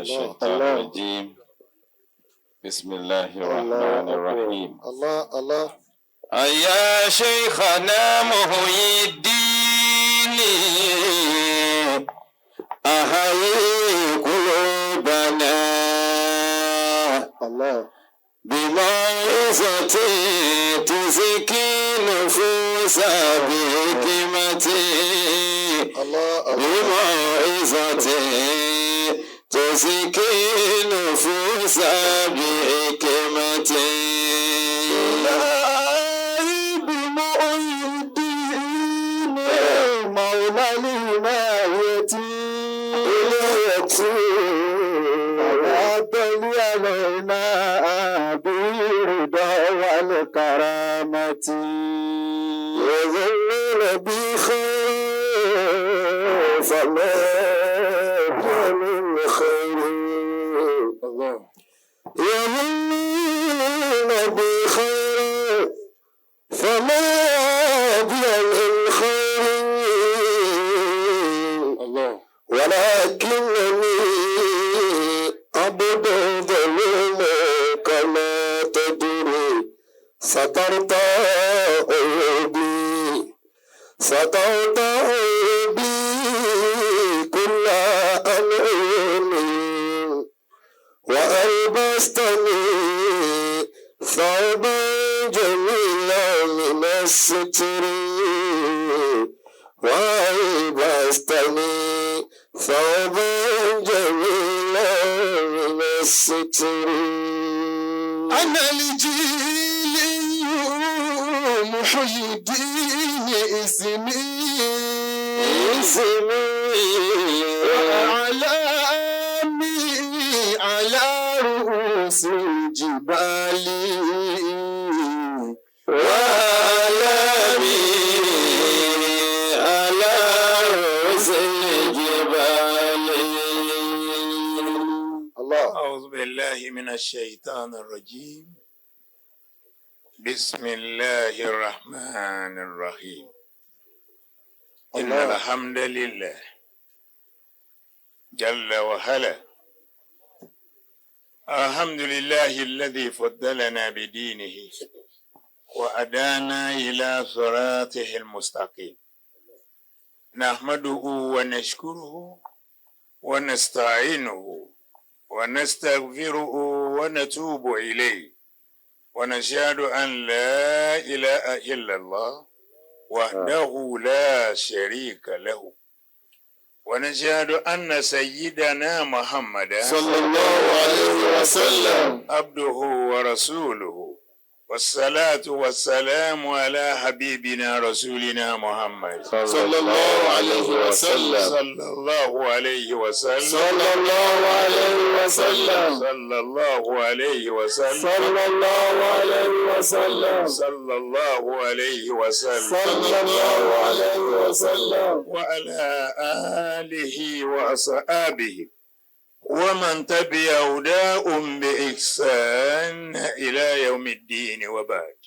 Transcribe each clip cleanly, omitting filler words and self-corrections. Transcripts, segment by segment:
الشيطان الرجيم. بسم الله الرحمن الرحيم. Allah Allah. يا شيخنا محيي الدين، أحيي قلوبنا Allah. بموعظة تزكي نفوس بحكمة، Allah Allah. بموعظة تزكي نفوس بحكمة. إلهي بمحيي الدين مولى العناية وأطل علينا بالرضا والكرامة. يظنون بخير فما من خير. الله. يظنون بخير فما من الخير. الله. ولكنني عبد ظلوم كما تدري، سترت عيوبي، سترت عيوبي كل أنعمي، وألبستني ثوبا جميلا من الستر، وألبستني ثوبا جميلا من الستر. أنا الجيلي محيي الدين اسمي، اسمي، وأعلامي على رؤوس الجبال. وأعلامي على رؤوس الجبال. الله. أعوذ بالله من الشيطان الرجيم. بسم الله الرحمن الرحيم. إن الله. الحمد لله جل وعلا، الحمد لله الذي فضلنا بدينه وهدانا إلى صراطه المستقيم. نحمده ونشكره ونستعينه ونستغفره ونتوب إليه، ونشهد أن لا إله إلا الله وحده لا شريك له، ونشهد أن سيدنا محمدا صلى الله عليه وسلم عبده ورسوله، والصلاة والسلام على حبيبنا رسولنا محمد صلى الله عليه وسلم. صلى الله عليه وسلم. صلى الله عليه وسلم. صلى الله عليه وسلم. صلى الله عليه وسلم. صلى الله عليه وسلم. صلى الله عليه وسلم. وعلى آله وأصحابه ومن تبع هداهم بإحسان إلى يوم الدين، وبعد،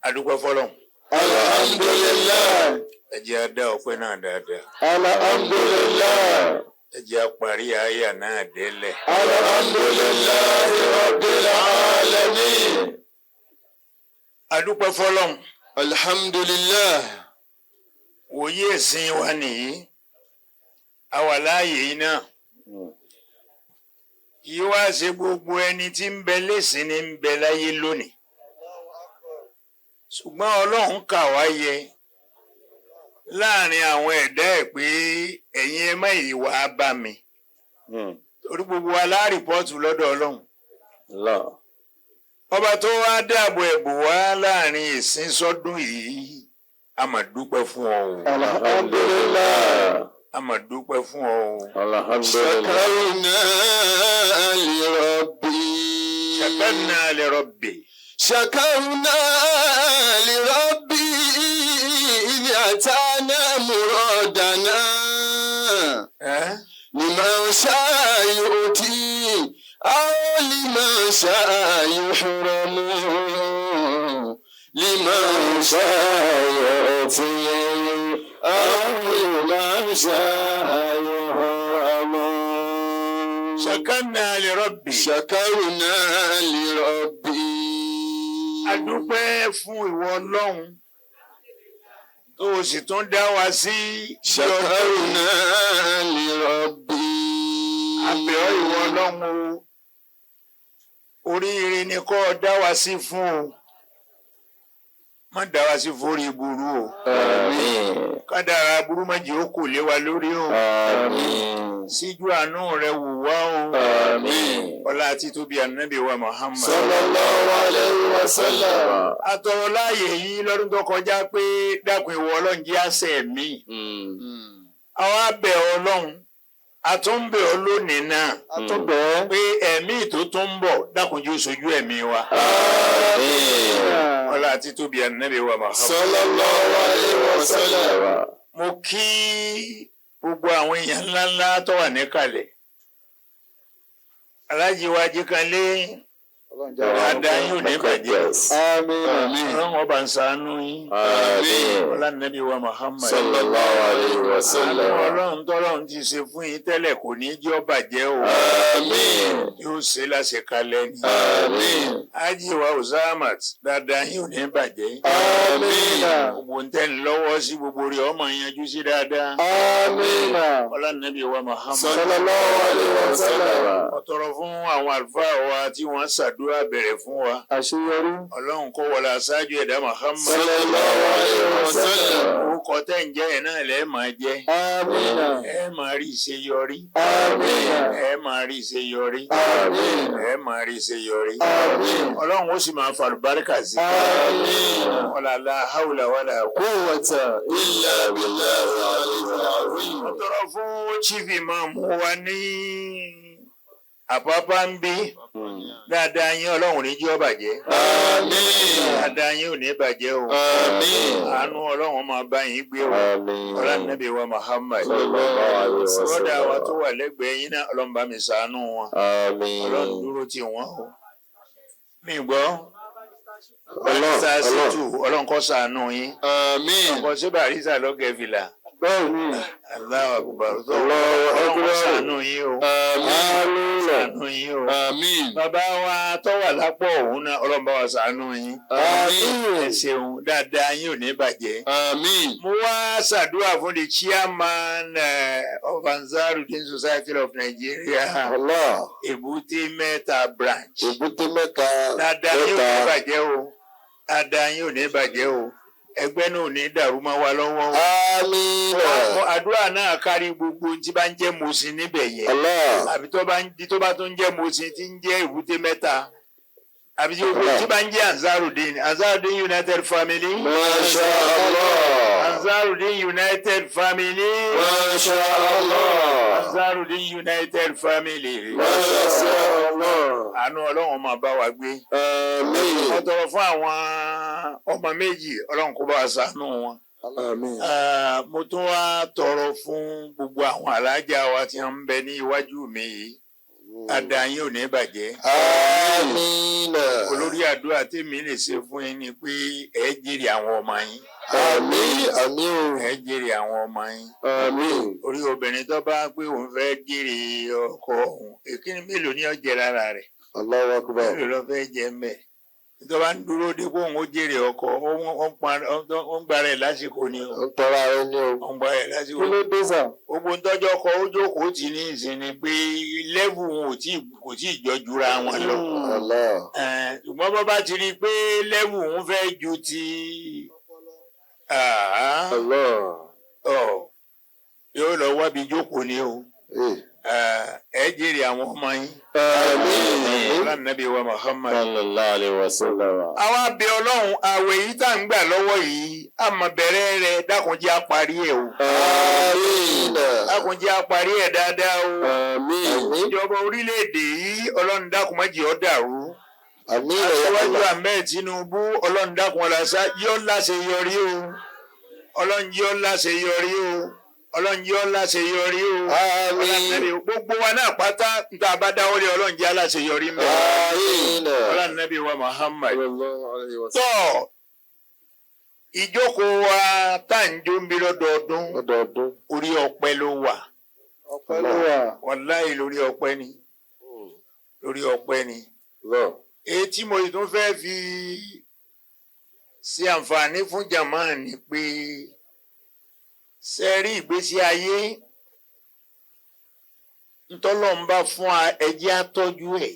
adúpẹ́ fọ́lọ́run. الحمد لله. Ẹ jẹ́ á dá ọpẹ́ náà dáadáa. الحمد لله. Ẹ jẹ́ á parí àyà náà délẹ̀. الحمد لله رب العالمين. Adúpẹ́ fọ́lọ́run. الحمد لله. Wòye ẹ̀sìn wa nìyí, a wà láàyè yìí náà, kì í wá ṣe gbogbo ẹni tí ń bẹ lẹ́sìn ní ń bẹ láyé lónìí, ṣùgbọ́n Ọlọ́run kà wá yẹ láàrin àwọn ẹ̀dá ẹ̀ pé ẹ̀yin ẹ má yìí wá bá mi, torí gbogbo wa la report lọ́dọ̀ Ọlọ́run. Ọba tó wá dáàbò ẹ̀bùn wá láàrin ìsìn sọ́dún yìí, a mà dúpẹ́ fún ọ o. الحمد لله. A mà dúpẹ́ fún ọ o. شكرنا لربي. شكرنا لربي. شكرنا لربي إذ أتانا مرادنا. Ẹ́? لمن شاء يؤتي أو لمن شاء يحرم، لمن شاء يؤتي أو لمن شاء يحرم. Ṣakarna li Rabbi. Ṣakarna li Rabbi. A dúpẹ́ fún ìwọ Ọlọ́run tó o sì tún dá wa sí. Ṣakarna li Rabbi. A bẹ̀ ọ́ ìwọ Ọlọ́run o. Oríire ni kó o dá wa sí fún o. Má dá wa sí fórí burú o. Àmín. Kádàrá burú má jẹ́ ó kò lé wa lórí o. Àmín. Síjú àánú rẹ wò wá o. Àmín. Ọlá àti tóbi ànábì wa Muhammad. Sallallahu alayhi wa sallam. A tọrọ láàyè yìí lọ́dún tó kọjá pé dákun ìwọ Ọlọ́run jẹ́ àṣẹ mi. Àwa bẹ̀ ọ́ Ọlọ́run, a tún ń bẹ̀ ọ́ lónìí náà Àtúbẹ̀. pé ẹ̀mí tó tún ń bọ̀ dákun jẹ́ ó ṣojú ẹ̀mí wa. Àmín. Ọlá àti tóbi ànábì wa Muhammad. Sallallahu alayhi wa sallam. Mo kí gbogbo àwọn èèyàn ńláńlá tó wà níkàlẹ̀. Aláàjì wa Jíkanlé dáadáa yín ò ní bàjẹ́. Àmín. Àmín. Ọlọ́run ọba ń ṣàánú yín. Àmín. Ọlá nàbí wa Muhammad. Sallallahu alayhi wa Àánú sallam. Ọlọ́run tọ́lọ́run ti ṣe fún yín tẹ́lẹ̀ kò ní jẹ́ ó bàjẹ́ o. Àmín. Yóò ṣe láṣekalẹ̀ ni. Àmín. Ájì wa Uzamat dáadáa yín ò ní bàjẹ́. Àmín. Gbogbo ń tẹ́ ń lọ́wọ́ sí gbogbo rẹ̀ ọmọ yanjú sí dáadáa. Àmín. Ọlá nàbí wa Muhammad. Sallallahu alayhi wa sallam. Mo tọrọ fún àwọn àlùfáà wa tí wọ́n ṣàdúrà bẹ̀rẹ̀ fún wa. Àṣeyọrí. Ọlọ́run kó wọlé aṣáájú ẹ̀dá Muhammad. Sallallahu alayhi wa sallam. Orúkọ tẹ́ ń jẹ́ ẹ̀ náà lẹ́ẹ̀ máa jẹ́. Àmín. Ẹ máa rí ìṣe yọrí. Àmín. Ẹ máa rí ìṣe yọrí. Àmín. Ẹ máa rí ìṣe yọrí. Àmín. Ọlọ́run ó sì máa fàlùbáríkà sí. Àmín. Wala la hawla wala Quwwata illa billahi al-aliyyil azim. Mo tọrọ fún chief imam wa ní Àpápá ń bí. Dáadáa yín Ọlọ́run ní jẹ́ ó bàjẹ́. Àmín. Dáadáa yín ò ní bàjẹ́ o. Àmín. Àánú Ọlọ́run máa bá yín gbé o. Àmín. Ọlá nàbí wa Muhammad. Sallallahu alayhi wa Bọ́dà wa sallam. tó wà lẹ́gbẹ̀ẹ́ yín náà Ọlọ́run bá mi ṣàánú wọn. Àmín. Ọlọ́run dúró tì wọ́n o. Mi gbọ́. Ọlọ́run, Barrister Ọlọ́run. Ṣítù Ọlọ́run kó ṣàánú yín. Àmín. Ọkọ̀ sí Barrister lọ́gẹ̀ẹ́ fìlà. Bẹ́ẹ̀ni. Allahu Akbar. Allahu Ọlọ́run kó Akbar. ṣàánú yín o. Àmín. Ṣàánú yín o. Àmín. Bàbá wa tó wà lápò òun náà Ọlọ́run bá wa ṣàánú yín. Àmín. Ẹ ṣeun dáadáa yín ò ní bàjẹ́. Àmín. Mo wá ṣàdúrà fún the chairman of Ansarudeen Society of Nigeria, Allah. Èbúté Mẹ́ta branch. Èbúté mẹ́ta. Dáadáa yín ò ní Mẹ́ta. bàjẹ́ o. Dáadáa yín ò ní bàjẹ́ o. Ẹgbẹ́ náà ò ní dàrú mọ́ wa lọ́wọ́ o. Àmín. Àdúrà náà kárí gbogbo ohun tí bá ń jẹ́ Mùṣín níbẹ̀ yẹn. Allah. Àbí tó bá ń tó bá tún jẹ́ Mùṣín tí ń jẹ́ Èbúté Mẹ́ta. Àbí tí gbogbo tí bá ń jẹ́ Ansarudeen. Ansarudeen United Family. Masha Allah. Ansarudeen United Family. Masha Allah. Ansarudeen United Family. Masha Allah. Àánú Ọlọ́run máa bá wa gbé. Àmín. Mo tọrọ fún àwọn ọmọ méjì Ọlọ́run kó bá wa ṣàánú wọn. Àmín. Mo tún wá tọrọ fún gbogbo àwọn alájà wa tí wọ́n ń bẹ ní iwájú mi yìí. Àdá yín ò ní bàjẹ́. Àmín. Olórí àdúrà tèmi lè ṣe fún yín ni pé ẹ jèrè àwọn ọmọ yín. Àmín. Àmín. Ẹ jèrè àwọn ọmọ yín. Àmín. Orí obìnrin tó bá pé òun fẹ́ jèrè ọkọ òun, èkíní mélòó ni ó jẹ lára rẹ̀? Allahu Akbar. Mélòó ló fẹ́ jẹ ń bẹ̀? Tó bá ń dúró de kó òun ó jèrè ọkọ, ó ń gbára ẹ̀ lásìkò ni o. Ń tọ́ra rẹ ní o. Ó ń gbára ẹ̀ lásìkò. Kí ló dé sà? Gbogbo ntọ́jọ́ ọkọ ó jókòó tì ní ìsìn ni pé lẹ́bù wọn ò tí kò tí ì jọ jura wọn lọ. Allah. Ṣùgbọ́n bọ́ bá ti rí i pé lẹ́bù òun fẹ́ ju ti Allah. ọ̀ yóò lọ wábi jókòó ni o. Eh. Ẹ jèrè àwọn ọmọ yín. Àmín. Ọlá nàbí wa Muhammad. Sallallahu alayhi wa sallam. Àwa bẹ̀ Ọlọ́run àwẹ̀ yìí tá à ń gbà lọ́wọ́ yìí àmọ́ bẹ̀rẹ̀ rẹ̀ dákun jẹ́ á parí ẹ̀ o. Àmín. Dákun jẹ́ á parí ẹ̀ dáadáa o. Àmín. Ìjọba orílẹ̀-èdè yìí Ọlọ́run dákun má jẹ́ ó dàrú. Àmín. Aṣíwájú Ahmed Tinubu Ọlọ́run dákun ọ̀làṣà yóò láṣeyọrí o. Ọlọ́run yóò láṣeyọrí o. Ọlọ́run yóò láṣeyọrí o. Àmín. Gbogbo wa náà pátá níta bá dáwọ́lé Ọlọ́run jẹ́ aláṣeyọrí mẹ́. Àmín. Ọlọ́run nàbí wa Muhammad. Sallallahu alayhi wa sallam. Tọ́ ìjókòó wa tá à ń jó ń bí lọ́dọọdún Lọ́dọọdún. orí ọpẹ́ ló wà. Ọpẹ́ ló wà. Wàláhì lórí ọpẹ́ ni. Lórí ọpẹ́ ni. Allah. Èyí tí mo tún fẹ́ fi ṣe àǹfààní fún jàmáà ni pé ṣe rí ìgbésí ayé ntọ́lọ́ ń bá fún wa, ẹjẹ́ àtọ́jú ẹ̀,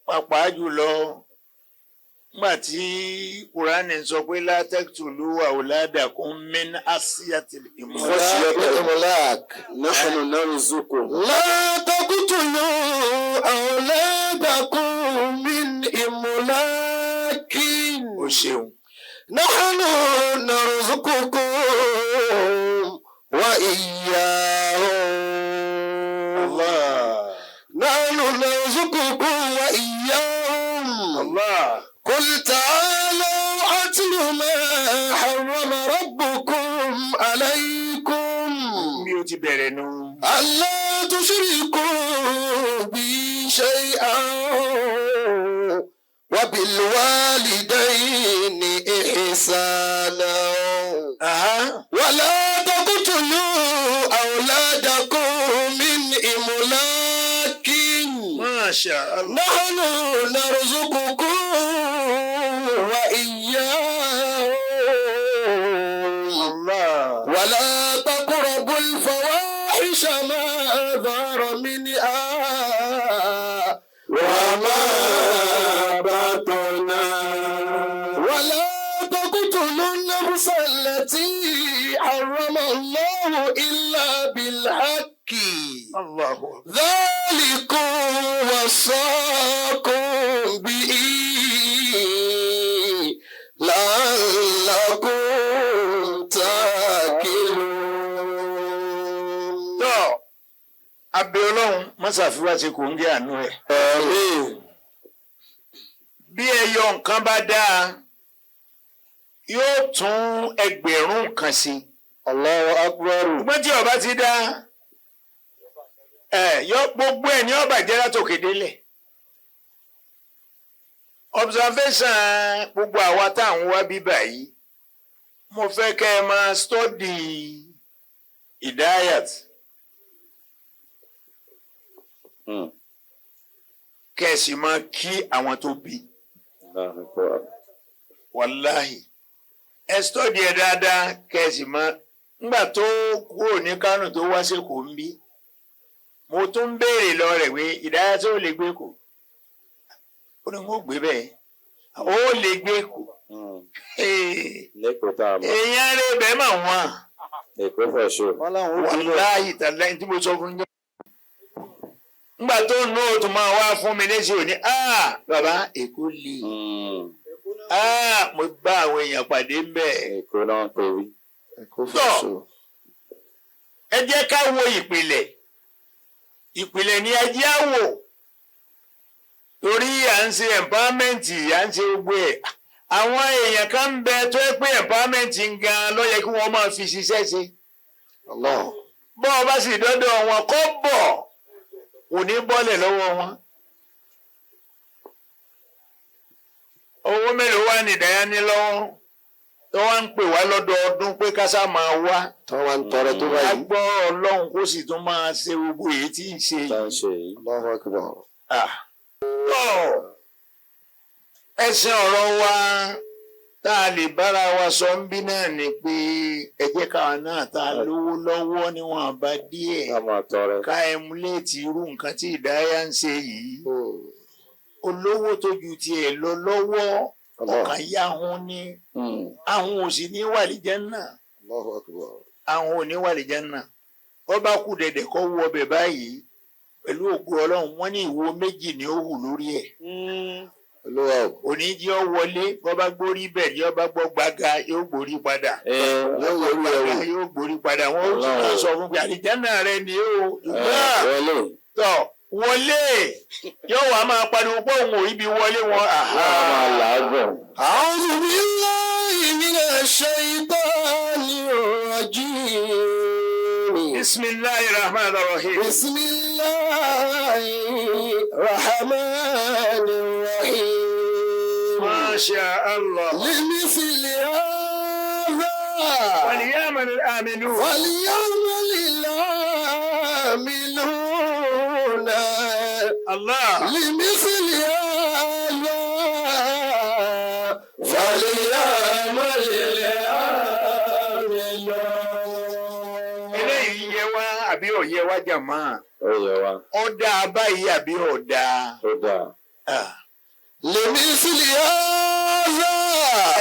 pàápàá jùlọ nígbà tí Kùránì sọ pé látẹ́kùtùlù àwòládàkùn min asiyatil imlaq. Imlaq. نحن نرزقهم. لا تقتلوا أولادكم من إملاق. O ṣeun. نحن نرزقكم وإياهم. Allah. نحن نرزقكم وإياهم. Allah. قل تعالوا أتل ما حرم ربكم عليكم Bí o ti bẹ̀rẹ̀ nu. ألا تشركوا بي شيئا وبالوالدين إحسانا ولا تقتلوا أولادكم من إملاق. Masha Allah. نحن نرزقكم وإياهم. Allah. ولا تقربوا الفواحش ما ظهر منها وما بطن. ولا تقتلوا النفس التي حرم الله إلا بالحق. Allahu. ذلكم وصاكم به لعلكم تعقلون. Tọ́ abẹ́ Ọlọ́run mọ́sàfíwá ti kò ń gé àánú ẹ̀. Àmín. Bí ẹyọ nǹkan bá dáa, yóò tún ẹgbẹ̀rún nǹkan sí. Allahu akbar. Ṣùgbọ́n tí ó bá ti dáa, ẹ yọ gbogbo ẹ̀ ní ó bàjẹ́ látòkè délẹ̀. Observation gbogbo àwa tá à ń wá bíbà yìí, mo fẹ́ kẹ́ ẹ máa study Hidayat. Kẹ́ ẹ sì máa kí àwọn tó bí. Allahu Akbar. Wàláhì, ẹ study ẹ dáadáa, kẹ́ ẹ sì máa ńgbà tó kúrò ní Kánò tó wá sÉkòó ń bí, mo tún ń béèrè lọ rẹ̀ pé Hidayat tó lè gbé kò, ó ní wọn ò gbé bẹ́ẹ̀, ó lè gbé kò. Lẹ́kọ̀ọ́ tá a mọ̀. Èèyàn rẹ̀ bẹ́ẹ̀ mà wọ́n. Èkó for sure. Wọ́n láwọn ó gbé bẹ́ẹ̀. Wàláhì tàlẹ́ tí mo sọ fún yín. Ńgbà tó ń ná o tún máa wá fún mi léṣe òní, ah bàbá, Èkó le, ah mo bá àwọn èèyàn pàdé ń bẹ̀. Èkó náà ń pè wí. Èkó for sure. Ẹ jẹ́ ká wo ìpìlẹ̀. Ìpìlẹ̀ ni ẹ jẹ́ á wò, torí à ń ṣe empowerment, à ń ṣe gbogbo ẹ̀. Àwọn èèyàn kan ń bẹ tó yẹ pé empowerment ń gan ló yẹ kí wọ́n máa fi ṣiṣẹ́ ṣe. Allah. Bọ́ ọ bá sì dọ́dọ̀ wọn, kó bọ̀ kò ní bọ́lẹ̀ lọ́wọ́ wọn. Owó mélòó wà ní ìdáyà ní lọ́wọ́ tó wá ń pè wá lọ́dọọdún pé ká sá máa wá? Tí wọ́n wá ń tọrẹ tó Ká báyìí. gbọ́ Ọlọ́run, kó sì tún máa ṣe gbogbo èyí tí ń ṣe Tá yìí. ń ṣe yìí. Allahu akbar. Ah. Tọ́ ẹsẹ̀ ọ̀rọ̀ wa tá a lè bára wa sọ ń bí náà ni pé ẹ jẹ́ káwa náà tá a lówó lọ́wọ́ níwọ̀n bá díẹ̀ Ká máa tọrẹ. ká emulate irú nǹkan tí Ìdáyà ń ṣe yìí. Olówó tó ju tiẹ̀ lọ lọ́wọ́, ọkàn yá ahun ní ahun ò sì ní wà lí Jánnà. Allahu akbar. Ahun ò ní wà lí Jánnà. Ó bá kú dẹ̀dẹ̀ kọ́ wọ ọbẹ̀ báyìí, pẹ̀lú ògo Ọlọ́run, wọ́n ní ìwo méjì ni ó hù lórí ẹ̀. Olúwa o. Òní jẹ́ ọ wọlé, bọ́ bá gbórí bẹ̀ ní ọba gbọ́ gbaga, yóò gbórí padà. Yóò wọlé ẹrù. Yóò gbórí padà. Wọ́n ó sì máa sọ fún pé àlìjáná rẹ ni ó Wọlé. tọ̀ wọlé, yóò wá máa pariwo pé òun ò ibi wọlé wọn. Wọ́n á máa làágùn. أعوذ بالله من الشيطان الرجيم. Bisimilahi rahman rahim. بسم الله الرحمن الرحيم. Masha Allah. لمثل هذا وليعمل العاملون. وليعمل العاملون. Allah. لمثل هذا فليعمل العاملون. Eléyìí yẹ wá àbí ò yẹ wá jàmá? Ó yẹ wa. Ó dáa báyìí àbí ò dáa? Ó dáa. Ah. لمثل هذا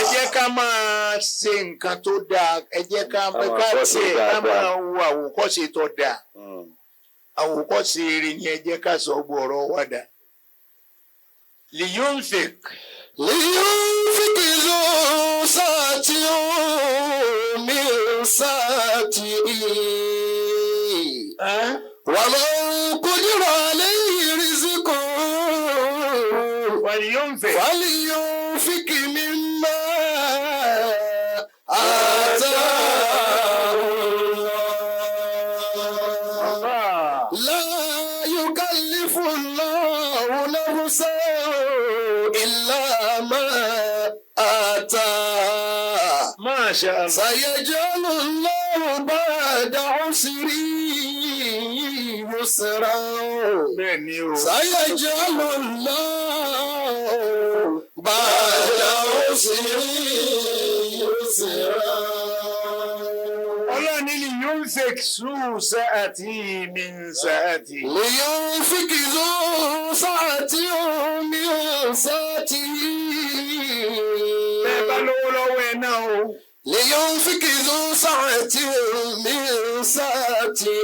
Ẹ jẹ́ ká máa ṣe nǹkan tó dáa, ẹ jẹ́ ká Ká máa ká kọ́ṣe tiẹ̀ ká dáadáa. máa wo àwòkọ́ṣe tó dáa. Àwòkọ́ṣe rere ni ẹ jẹ́ ká sọ gbọ́ ọ̀rọ̀ wa dà. Liyunfik. لينفق ذو سعة من سعته ومن قدر عليه رزقه Waliyunfik. فلينفق مما آتاه الله. لا يكلف الله نفسا إلا ما آتاها. Masha Allah. سيجعل الله بعد عسر يسرا. Bẹ́ẹ̀ ni o. سيجعل الله بعد عسر يسرا. Ọlọ́run ní liyunfik zu sa'ati min sa'ati. لينفق ذو سعة من سعته. Bẹ́ẹ̀ bá lówó lọ́wọ́ ẹ náà o. لينفق ذو سعة من سعته.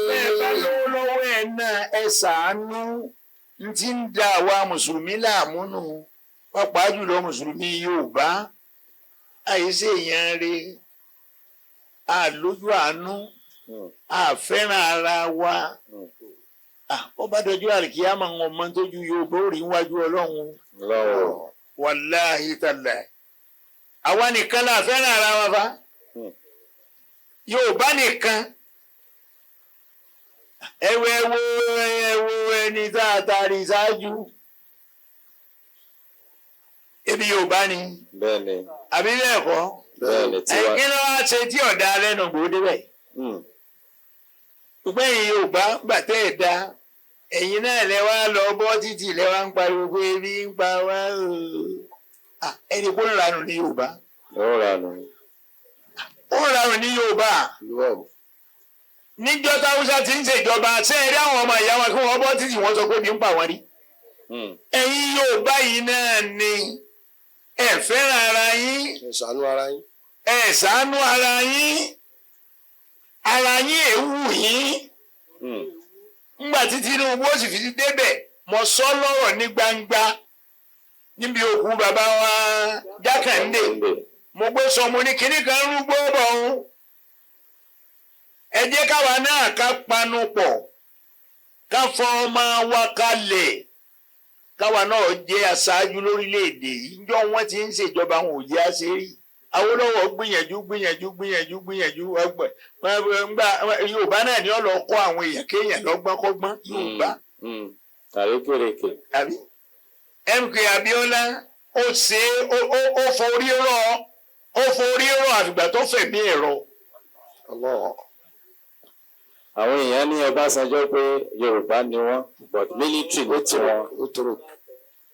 Bẹ́ẹ̀ bá lówó lọ́wọ́ ẹ náà, ẹ ṣàánú. N ti ń da àwa mùsùlùmí láàmú nù. Pàápàá jùlọ mùsùlùmí Yorùbá. Àìsí èèyàn rẹ̀, àlójú àánú, àfẹ́ràn ara wa. Ó bá dojú àlìkíyàmọ̀, ń ọmọ tójú Yorùbá ó rí níwájú Ọlọ́run. Lọ́wọ́. Wàláhì tàlà. Àwa nìkan la fẹ́ràn ara wa fa. Yorùbá nìkan. Ẹwọ ẹwọ ẹwọ ẹni tá a taari ṣáájú. Ebi Yorùbá ni. Bẹ́ẹ̀ ni. Àbí bẹ́ẹ̀ kọ́? Bẹ́ẹ̀ ni tiwa. Kí ló wá ṣe tí ọ̀dà lẹ́nu gbòó débẹ̀? Ṣùgbọ́n ẹ̀yin Yorùbá gbà tẹ́ ẹ̀ dá. Ẹ̀yin náà lẹ wá lọ bọ́ títì, lẹ wá ń pariwo pé ebi ń pa wá o. Ẹni kó ń ranù ní Yorùbá. Ó ranù. Ó ń ranù ní Yorùbá. Níjọ́ táwùsá ti ń ṣèjọba, ṣé ẹ rí àwọn ọmọ ìyá wọn kí wọ́n bọ́ títì, wọ́n sọ pé ebi ń pa wọ́n rí? Ẹ̀yin Yorùbá yìí náà ni ẹ fẹ́ràn ara yín. Ẹ ṣàánú ara yín. Ẹ ṣàánú ara yín, ara yín èwù yín. Ńgbà tí Tinubu ó sì fi débẹ̀, mo sọ lọ́rọ̀ ní gbangba níbi òkú bàbá wa Jákàndé, mo gbé sọ, mo ní kinní kan rúgbó bọ̀ ọ́n, ẹ jẹ́ káwa náà ká panu pọ̀, ká fọ ọmọ wa kalẹ̀, káwa náà jẹ́ aṣáájú lórílẹ̀‐èdè yìí. Njọ́ wọ́n ti ń ṣèjọba, àwọn ò jẹ́ àṣírí. Awólọ́wọ̀ gbìyànjú, gbìyànjú, gbìyànjú, gbìyànjú. Ọgbẹ ngbà Yorùbá náà ni ó lọ kọ́ àwọn èèyàn kéèyàn lọ́gbọ́n kọ́gbọ́n Yorùbá. Àrékèrèkè. Àbí MK Abiola, ó ṣe ó ó ó forí rọ, ó forí rọ, àfìgbà tó fẹ̀mí ẹ̀rọ. Allah. Àwọn èèyàn ní Ọbásanjọ́ pé Yorùbá ni wọ́n, but military ló ti wọn. Ó tóró.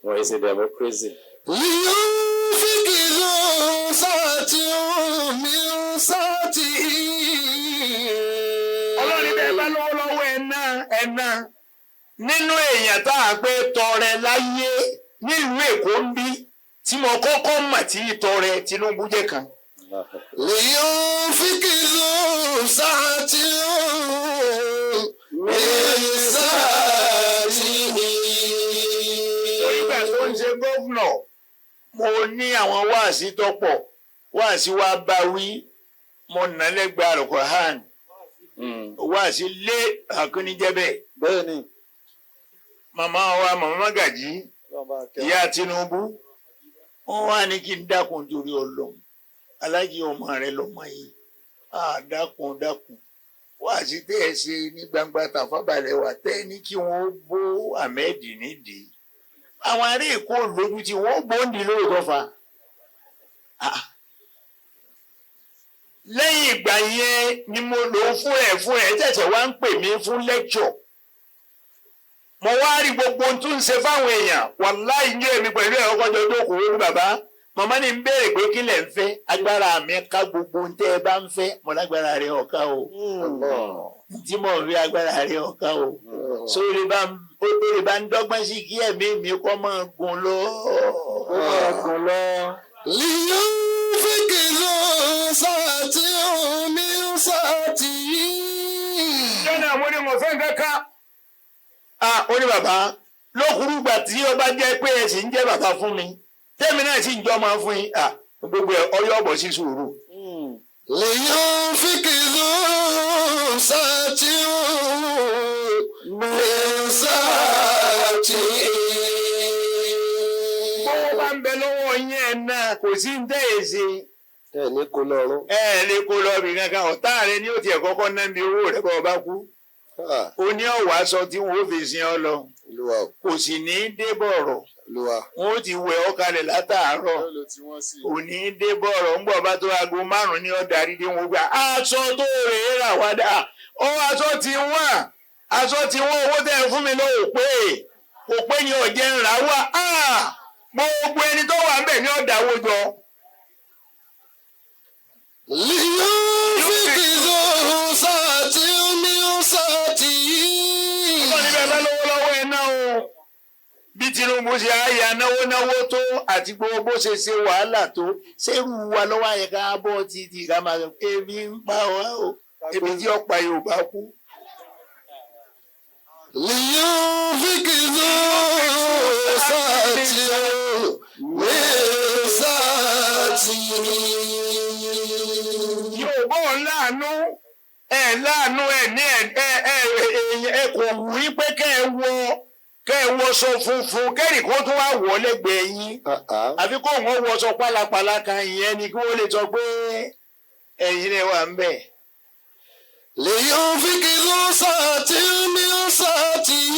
Wọ́n ṣe democracy. لينفق ذو سعة من سعته. Ọlọ́run bẹ́ẹ̀ bá lọ́wọ́ lọ́wọ́, ẹ̀ náà, ẹ̀ náà nínú èèyàn tá a pé tọrẹ láyé nílùú Èkó ń bí tí mo kọ́kọ́ mọ̀ tí tọrẹ, Tinubu jẹ́ kan. لينفق ذو سعة من سعته. Nígbà tó ń ṣe gómìnà, mo ní àwọn wáàsí tó pọ̀, wáàsí wa bá wí, mo nà lẹ́gbẹ̀ẹ́ Al-Qur'an, wáàsí lé àkúnníjẹ́ bẹ́ẹ̀. Bẹ́ẹ̀ ni. Màmá wa, màmá Magají, ìyá Tinubu, wọn wá ní kí n dákun torí Ọlọ́run, alájí, ọmọ rẹ lọmọ yìí á, dákun dákun, wáàsí tẹ́ ẹ ṣe ní gbangba Tàfábàlẹ̀ wà tẹ́ ẹ ní kí wọ́n bó Ahmed nídìí, àwọn ará Èkó lójú tí wọ́n gbóǹdì lóòótọ́ fa. Ah. Lẹ́yìn ìgbà yẹn ni mo lò ó fún ẹ̀ tẹ̀sẹ̀ wá ń pè mí fún lecture. Mo wá rí gbogbo ohun tó ń ṣe fáwọn èèyàn, wàláì ní èmi pẹ̀lú ẹ̀rọ kọjọ jókòó ní bàbá. Màmá ni ń béèrè pé kí lẹ̀ ń fẹ́, agbára mi ká gbogbo ohun tẹ́ ẹ bá ń fẹ́, mo lágbára rẹ̀ ọ̀ka o. Tí mo rí agbára rẹ̀ ọ̀ka o. Sórí bá ń ó bá ń dọ́gbọ́n sí kí ẹ̀mí mi kọ́ máa gùn lọ. Ó máa gùn lọ. لينفق ذو سعة من سعته. Jọ́nà mo ní mo fẹ́ nǹkan kan. A ó ní bàbá lókùrúgbà tí ó bá jẹ́ pé ẹ sì ń jẹ́ bàbá fún mi. Tẹ́mi náà sì ń jọ́ máa fún yín. À gbogbo ẹ̀ ọyọ́ ọ̀bọ̀ sí sùúrù. لينفق ذو سعة من سعته. Bówó bá ń bẹ lọ́wọ́ yín ẹ̀ náà kò sí ń tẹ́ ẹ̀ ṣe. Ẹ ní kó lọ́rùn. Ẹ lè kó lọ bì kankan, ọ̀tá rẹ ni ó tiẹ̀ kọ́kọ́ ná mi owó rẹ bọ́ ọ bá kú. Ó ní ọ̀wá aṣọ tí wọ́n ó fi sin ọ lọ. Olúwa o. Kò sì ní í dé bọ̀rọ̀. Olúwa. Wọ́n ó ti wẹ̀ ọ́ kalẹ̀ látàárọ̀. Kò ní í dé bọ̀rọ̀. Ń bọ̀ bá tó aago 5 ní ọ̀dà rí dé wọn gbà. Aṣọ tó rèé rà wá dà. Ó aṣọ ti wọ́n. Aṣọ ti wọ́n, owó tẹ̀ fún mi lọ́wọ́ pé kò pé ni ọ̀jẹ̀ ń rà wá. Gbogbo ẹni tó wà ń bẹ̀ ní ọ̀dà wo jọ. لينفق ذو سعة من سعته. Ọlọ́run níbẹ̀ bá lówó lọ́wọ́ ẹ̀ náà o. Bí Tinubu ṣe àyà náwó náwó tó àti gbogbo bó ṣe ṣe wàhálà tó, ṣérú wa lọ́wọ́ àyè ká bọ́ títí ká máa sọ ebi ń pa wá o, ebi tí ọ̀pá Yorùbá kú. لينفق ذو سعة من سعته. Yorùbá ò láàánú ẹ̀ láàánú ẹ̀ ní ẹ̀ ẹ̀ ẹ̀ ẹ̀ kò wí pé kẹ́ ẹ wọṣọ funfun kẹ́rì kó tún wá wọ̀ lẹ́gbẹ̀ẹ́ yín. Àfi kó wọn wọṣọ pálapàla kan, ìyẹn ni kí wọ́n lè sọ pé ẹ̀yin lè wà ń bẹ̀. لينفق ذو سعة من سعته.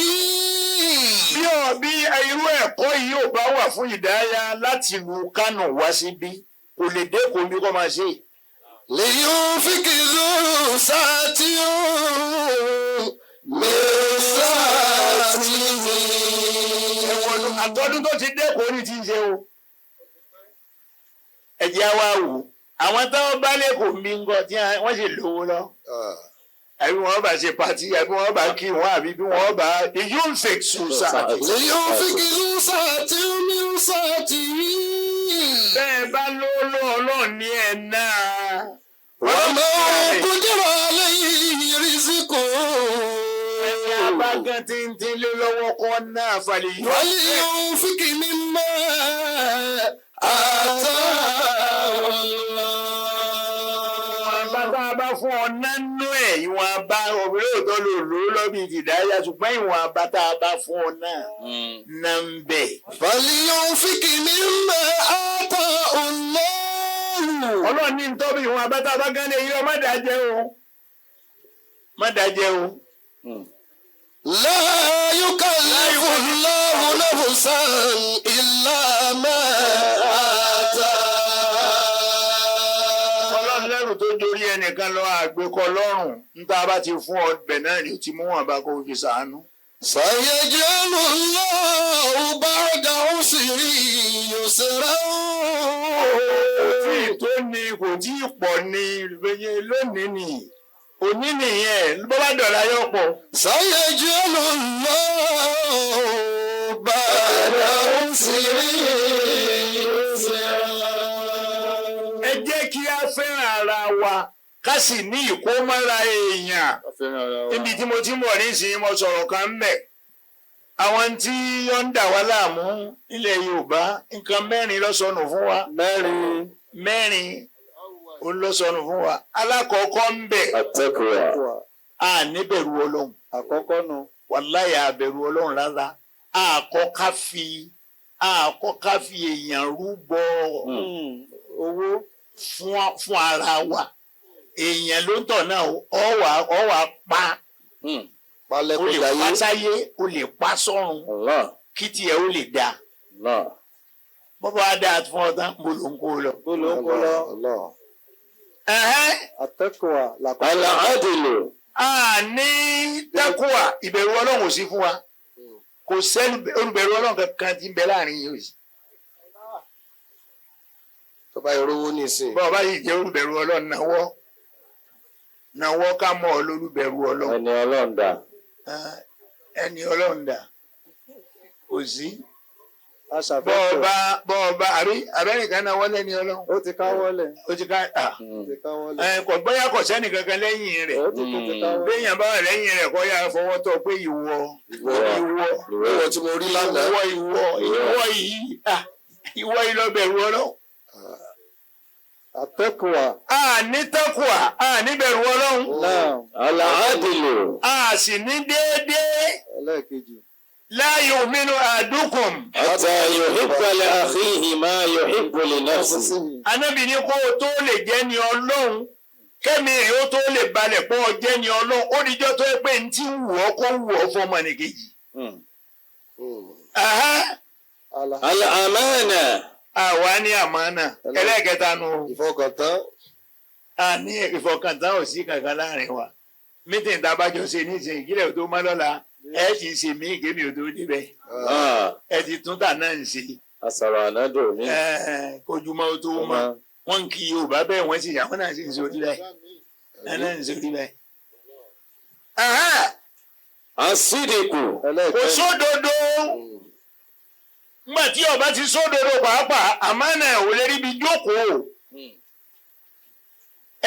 Bí irú ẹ̀kọ́ yìí ò bá wà fún ìdáyà láti ìlú Kánò wá síbí, kò lè dé kò ní kó máa ṣe. لينفق ذو سعة من سعته. Ẹ̀wọ̀n àtọ́dún tó ti dé kò ní ti ń ṣe o. Ẹ̀jẹ̀ wa wò àwọn táwọn bá lè kò mí ń gọ tí wọ́n sì lówó lọ. Àbí wọ́n bá ṣe pàtí, àbí wọ́n bá kí wọn, àbí bí wọ́n bá yóò fẹ́ sùn sáà. لينفق ذو سعة من سعته. Bẹ́ẹ̀ bá lówó Ọlọ́run ní ẹ̀ náà. ومن قدر عليه رزقه Ẹni abágan tí ń tí lé lọ́wọ́ kọ́ náà falẹ̀ yóò. فلينفق مما آتاه الله. Ìwọ̀n bá bá fún ọ nánú ẹ̀, ìwọ̀n bá obìnrin òótọ́ lò lò ó lọ́bì ìdìdáyà, ṣùgbọ́n ìwọ̀n bá tá a bá fún ọ náà náà ń bẹ̀. فلينفق مما آتاه الله. Ọlọ́run ní ntọ́bi ìwọ̀n bá tá a bá gán lé yọ má dájẹ́ o. Má dájẹ́ o. لا يكلف الله نفسا إلا ما آتاها. Ọlọ́run lẹ́rù tó dorí ẹnìkan lọ àgbékọ lọ́rùn níta bá ti fún ọ bẹ̀ náà ni ó ti mú wọn bá kó fi sàánú. سيجعل الله بعد عسر يسرا. Tí tó ni kò tí ì pọ̀ ni lónìí ni òní nìyẹn bó bá dọ̀la yóò pọ̀. سيجعل الله بعد عسر يسرا. Ẹ jẹ́ kí a fẹ́ràn ara wa ká sì ní ìkómọ́ra èèyàn. Níbi tí mo ti ń bọ̀ nísìnyí mo sọ̀rọ̀ kan ń bẹ̀. Àwọn tí ó ń dà wá láàmú nílẹ̀ Yorùbá, nǹkan mẹ́rin ló sọnù fún wa. Mẹ́rin ó ló sọnù fún wa. Alákọ̀ọ́kọ́ ń bẹ̀, Àtẹ́kùrà. a ní bẹ̀rù Ọlọ́run. Àkọ́kọ́ nu. Wàláyà àbẹ̀rù Ọlọ́run rárá. Àkọ́ ká fi èèyàn rúbọ Owó. fún ara wa. Èèyàn ló ń tọ̀ náà ọ wà pa. Palẹ̀ O kó lè jayé. pa sáyé, o lè pa sọ́run, Allah. kí tiẹ̀ ó lè dáa. Allah. Bọ́bá wa dáa fún ọ tán, mo ló ń kó lọ. Bó ló ń kó lọ. Allah. Àtẹ́kùrà làkọ́kọ́. Al-adilu. A ní tẹ́kùwà, ìbẹ̀rù Ọlọ́run ò sí fún wa. Kò sẹ́ni olùbẹ̀rù Ọlọ́run kankan tí ń bẹ láàrin yìí o sí. Tó bá yọ rówó nísìn. Bọ́ọ̀ bá yìí jẹ́ olùbẹ̀rù Ọlọ́run, náwó náwó ká mọ̀ ọ́ lólùbẹ̀rù Ọlọ́run. Ẹni Ọlọ́run dà. Ah, ẹni Ọlọ́run dà, kò sí. Aṣàfẹ́kọ̀ọ́. Bọ́ọ̀bá àbí abẹ́nìkan náwó lẹ́ni Ọlọ́run. Ó ti káwọ́lẹ̀. Ó ti ká ah, Ó ti káwọ́lẹ̀. ẹ, kò gbọ́yà kò sẹ́ni kankan lẹ́yìn rẹ̀. Ó ti tún ti káwọ́lẹ̀. Béèyàn bá wà lẹ́yìn rẹ̀, kọ́ yà fọwọ́ tọ́ pé ìwọ, ìwọ, Ìwọ tí mo rí lánàá. ìwọ, ìwọ, ìwọ yìí, ah, ìwọ yìí lọ bẹ̀rù Ọlọ́run. Àtẹ́kùwà. A ní tẹ́kùà, a ní bẹ̀rù Ọlọ́run. Náà. Al-adilu. A sì ní déédéé. Ẹlẹ́ẹ̀kejì. La yu'minu ahadukum. Hatta yuhibba li akhihi ma yuhibbu li nafsihi. Anábì ní kó o tó lè jẹ́ ni Ọlọ́run, kẹ́mi rẹ̀ ó tó lè balẹ̀ pé ọ jẹ́ ni Ọlọ́run, ó níjọ́ tó yẹ pé ní tí ń wù ọ́ kó wù ọ́ fọmọ nìkejì. Aha. Àlà. Al-amana. Àwa ní àmánà ẹlẹ́ẹ̀kẹta nu. Ìfọkàntán. A ní ìfọkàntán, ò sí kankan láàrin wa. Mítìn tá a bá jọ ṣe ní ìsìn ìkílẹ̀ tó má lọ́la, ẹ ti ṣe mí kémi ò tó débẹ̀, ẹ ti tún tà náà ń ṣe. Asọ̀rọ̀ ànádò mi. Ẹ, kojúmọ́ ó tó mọ́, wọ́n ń kí Yorùbá bẹ́ẹ̀, wọ́n sì àwọn náà sì ń sori bẹ́ẹ̀, ẹ náà ń sori bẹ́ẹ̀. Aha. Asidiku. Kò Ẹlẹ́ẹ̀kẹrin. sódodo. Nígbà tí ọba ti sódodo pàápàá, àmánà ò lè ríbi jókòó.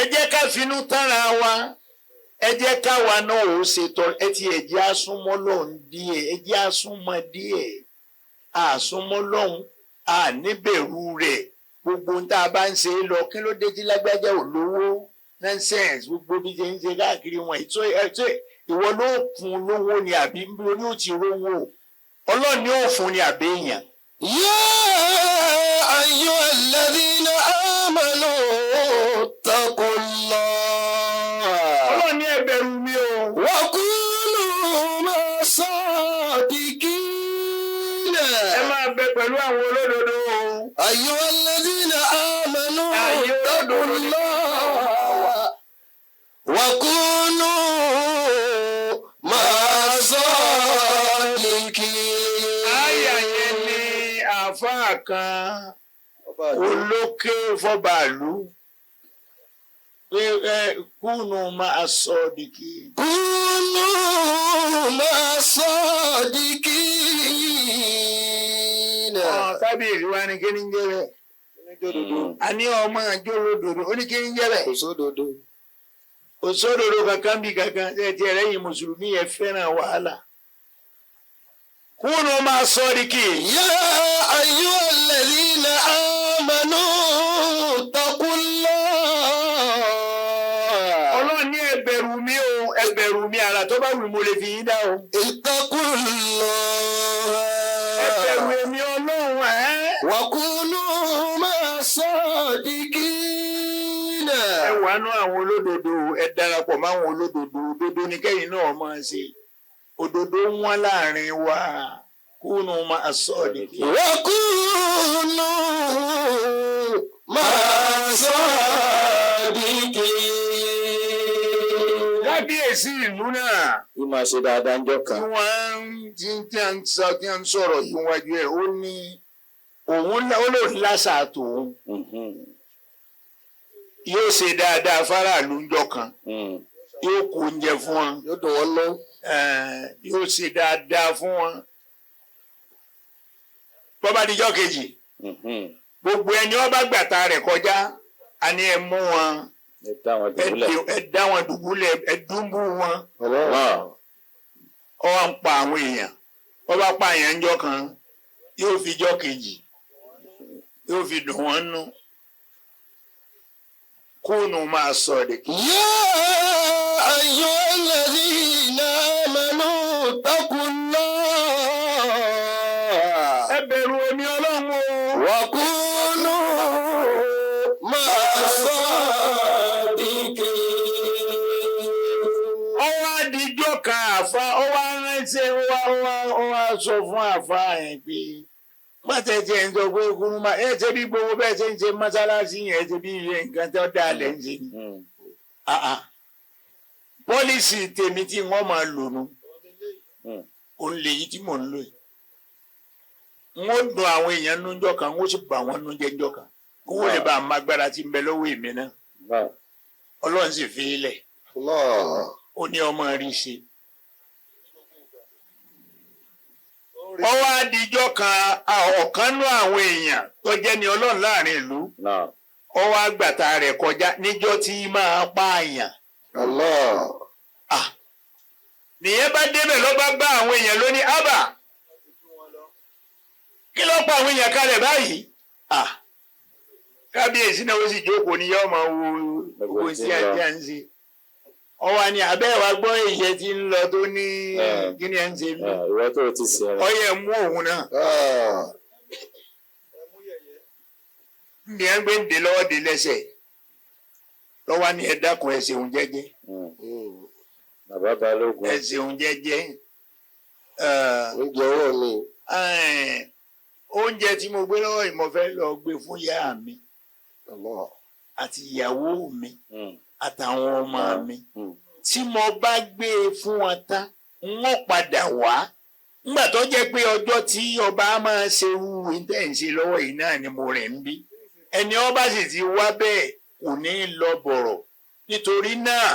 Ẹ jẹ́ ká finú tánra wa, ẹ jẹ́ káwa náà ó ṣètò. Ẹ ti ẹ jẹ́ àsúnmọ́ lọ́hùn díẹ̀, ẹ jẹ́ àsúnmọ́ díẹ̀, àsúnmọ́ lọ́hùn, à níbẹ̀rù rẹ̀. Gbogbo ohun tá a bá ń ṣe é lọ, kí ló dé tí lágbájá ò lówó? Nonsense. Gbogbo bí ṣe ń ṣe káàkiri wọn, ètò ètò, ìwọ ló fún un lówó ni àbí ní ó ti rówó? Ọlọ́run ni ó fún ni àbí èèyàn? يا أيها الذين آمنوا اتقوا الله Ọlọ́run ní ẹ bẹ̀rù mi o. وكونوا مع الصادقين. Ẹ máa bẹ pẹ̀lú àwọn olódodo o. أيها الذين آمنوا أيها اتقوا الله وكونوا مع الصادقين. Àyà yẹn ni àáfàá kan Ọba àti olókè fọbàlú pé ẹ kúnnù máa sọ dìkì. كونوا مع الصادقين. Kábíyèsí wa ní kí ni ń jẹ́ bẹ́ẹ̀? oníjódodo. A ní ọmọ àjọ olódodo, ó ní kí ni ń jẹ́ bẹ́ẹ̀? Kò sódodo. Kò sódodo kankan bí kankan. Ṣe ti ẹlẹ́yìn mùsùlùmí yẹn fẹ́ràn wàhálà. Kúnnù máa sọ dìkì. يا أيها الذين آمنوا اتقوا الله. Ọlọ́run ní ẹ bẹ̀rù mi o, ẹ bẹ̀rù mi, àrà tó bá wù mí mo lè fi yín dá o. اتقوا Ẹ bẹ̀rù الله èmi Ọlọ́run ẹ̀. وكونوا مع الصادقين. Ẹ wà nú àwọn olódodo, ẹ darapọ̀ máwọn olódodo. Òdodo ni kẹ́yìn náà máa ṣe, òdodo wọn láàrin wa. Kúnnù máa sọ dìkì. وكونوا مع الصادقين. Kábíyèsí ìlú náà Bí máa ṣe dáadáa ń jọ tí kan. wọ́n ń tí tí à ń sọ tí à ń sọ̀rọ̀ yìí wájú ẹ̀, ó ní òun ó lòun lásà tòun, yóò ṣe dáadáa fáráàlú ńjọ́ kan, yóò kó oúnjẹ fún wọn. Yóò dùn wọ́n ná. Yóò ṣe dáadáa fún wọn. Bọ́bá dijọ́ kejì, gbogbo ẹni ó bá gbàtà rẹ̀ kọjá, a ní ẹ mú wọn. Ẹ dá wọn Ẹ dùbúlẹ̀. ẹ dá wọn dùbúlẹ̀, ẹ dúnbú wọn. Allah. Ó wá ń pa àwọn èèyàn. Ó bá pa èèyàn ńjọ́ kan, yóò fi jọ́ kejì, yóò fi dùn wọ́n nú. Kúnnù máa sọ de. يا أيها الذين آمنوا اتقوا الله Ẹ bẹ̀rù omi Ọlọ́run o. وكونوا مع الصادقين. Ó wá dijọ́ kan, àfa ó wá ránṣẹ́, ó wá sọ fún àfa yẹn pé pàtẹ́tì ẹ̀ ń sọ pé kúrú máa ẹ ṣe bí gbogbo bẹ́ẹ̀ ṣe ń ṣe mọ́sálásí yẹn, ṣe bí iye nǹkan tó dáa lẹ́ ń ṣe ni. Ah, ah. Policy tèmi tí wọ́n máa lò nù. Òun lè yí tí mò ń lò yìí. N ó dùn àwọn èèyàn nújọ́ kan, n ó sì bà wọ́n nújẹ́ ńjọ́ kan. Kó wọ́n lè bá a mágbára tí ń bẹ lọ́wọ́ èmi náà. Náà. Ọlọ́run sì fi í lẹ̀. Allah. Ó ní ọmọ rí ṣe. Ó wá dijọ́ kan ọ̀kan nú àwọn èèyàn tó jẹ́ ní Ọlọ́run láàrin ìlú. Náà. Ó wá gbàtà rẹ̀ kọjá níjọ́ tí máa pààyàn. Allah. Ah, nìyẹn bá débẹ̀ ló bá bá àwọn èèyàn lóní ábà kí ló pa àwọn èèyàn kalẹ̀ báyìí. Ah, kábíyèsí náà ó sì jókòó ní yọ́ọ́ máa wo gbogbo sí àti à ń ṣe. Ọwọ́ ni abẹ́ wa gbọ́ ìyẹn tí ń lọ tó ní kí ni ẹ̀ ń ṣe mí. Ìwọ tó o ti sìn rìn. Ọyẹ mú òun náà. Ah. Nbí ẹ ń gbé ń dè lọ́wọ́ dè lẹ́sẹ̀ lọ́wọ́ ni ẹ dákun ẹ ṣeun jẹ́jẹ́. Bàbá Balógun. Ẹ ṣeun jẹ́jẹ́. Oúnjẹ ọwọ́ mi. Oúnjẹ tí mo gbé lọ́wọ́ yìí mo fẹ́ lọ gbé fún ìyá mi Allah. àti ìyàwó mi àtàwọn ọmọ mi. Tí mo bá gbé e fún wọn tán, n ó padà wá. Nígbà tó jẹ́ pé ọjọ́ tí ọba máa ṣe wú ìtẹ̀sí lọ́wọ́ yìí náà ni mo rẹ̀ ń bí. Ẹni ọba sì ti wá bẹ́ẹ̀ kò ní lọ bọ̀rọ̀. Nítorí náà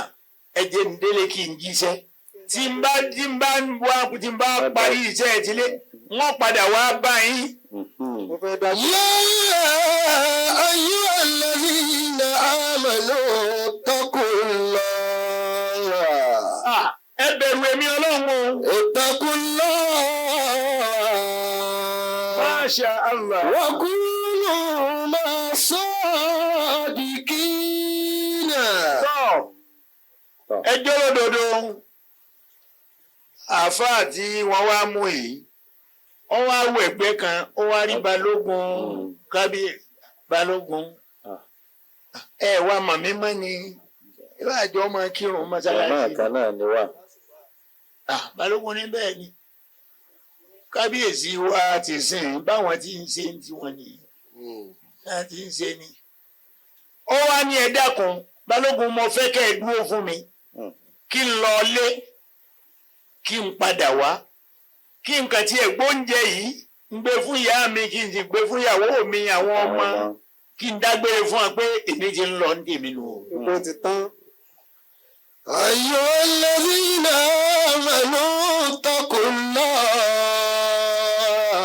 ẹ jẹ́ n délé kí n jíṣẹ́. Tí n bá tí n bá wá tí n bá parí iṣẹ́ ìtílé, wọ́n padà wá bá yín. Mo fẹ́ dá يا أيها الذين آمنوا اتقوا الله. Ẹ bẹ̀rù èmi Ọlọ́run o. اتقوا الله. Masha Allah. وكونوا مع الصادقين. Tọ́ ẹjọ́ lódodo àáfàá tí wọ́n wá mú yìí, wọ́n wá wọ ẹgbẹ́ kan, ó wá rí Balógun kábí Balógun. Ẹ wá mọ̀ mí mọ́ ni ìwà àjọ ọmọ kírun Jàmáà mọ́sálásí. kan náà ni wà. Balógun ní bẹ́ẹ̀ ni kábíyèsí wa ti sìn báwọn tí ń ṣe tiwọn nìyí láti ń ṣe ni. Ó wá ní ẹ dákun Balógun, mo fẹ́ kẹ́ ẹ dúró fún mi kí n lọ lé kí n padà wá kí n kàn tiẹ̀ gbóúnjẹ yìí ń gbé fún ìyá mi kí n sì gbé fún ìyàwó mi àwọn ọmọ kí n dágbére fún wa pé èmi ti ń lọ ní tèmi nù o. Epo ti tán. أيها الذين آمنوا اتقوا الله.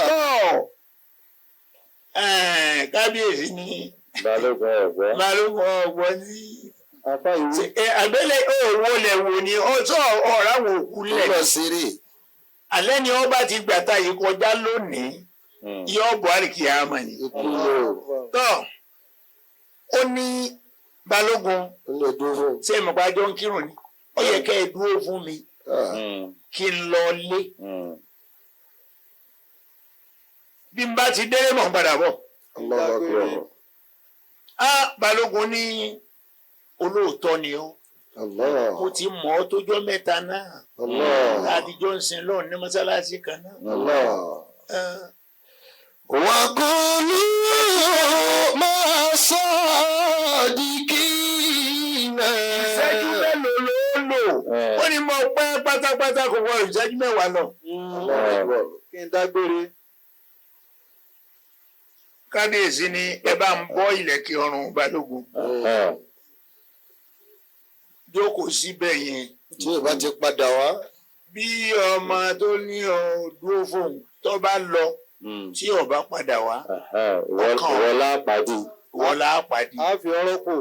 Tọ́ kábíyèsí ni Balógun ọ̀gbọ́. Balógun ọ̀gbọ́n sí. Àfa ìwé. Àgbélé òwò lẹ̀ wò ni ọjọ́ ọ̀rá wò kú lẹ̀. Lọ sírí. Alẹ́ ni ọba ti gbàtà yìí kọjá lónìí yóò bọ̀ àríkìyàmọ̀ ni. Ikú lò. Tọ́ ó ní Balógun Ó lè dúró fún. ṣé ìmọ̀pá jọ ń kírun ni ó yẹ kẹ́ ẹ dúró fún mi kí n lọ lé bí n bá ti délé mọ̀ ń padà bọ̀. Allahu Akbar. Á Balógun ní olóòótọ́ ni ọ́. Allah. Mo ti mọ̀ ọ́ tójọ́ mẹ́ta náà. Allah. Láti jọ ń sin lọ́run ní mọ́sálásí kan náà. Allah. وكونوا مع الصادقين. Ìṣẹ́jú mélòó ló lò? Ó ní mo pẹ́ pátápátá kò wọ ìṣẹ́jú mẹ́wàá lọ. Allahu Akbar. Kí n dágbére. Kábíyèsí ni ẹ bá ń bọ́ ìlẹ̀kẹ̀ ọrùn Balógun. Jókòó síbẹ̀ yẹn. Tí o bá ti padà wá. Bí ọmọ tó ní ọ dúró fóun tó bá lọ tí ó bá padà wá. Ìwọ lápàdé. Wọ́n lá pàdé. A fi ọ̀rọ̀ kù.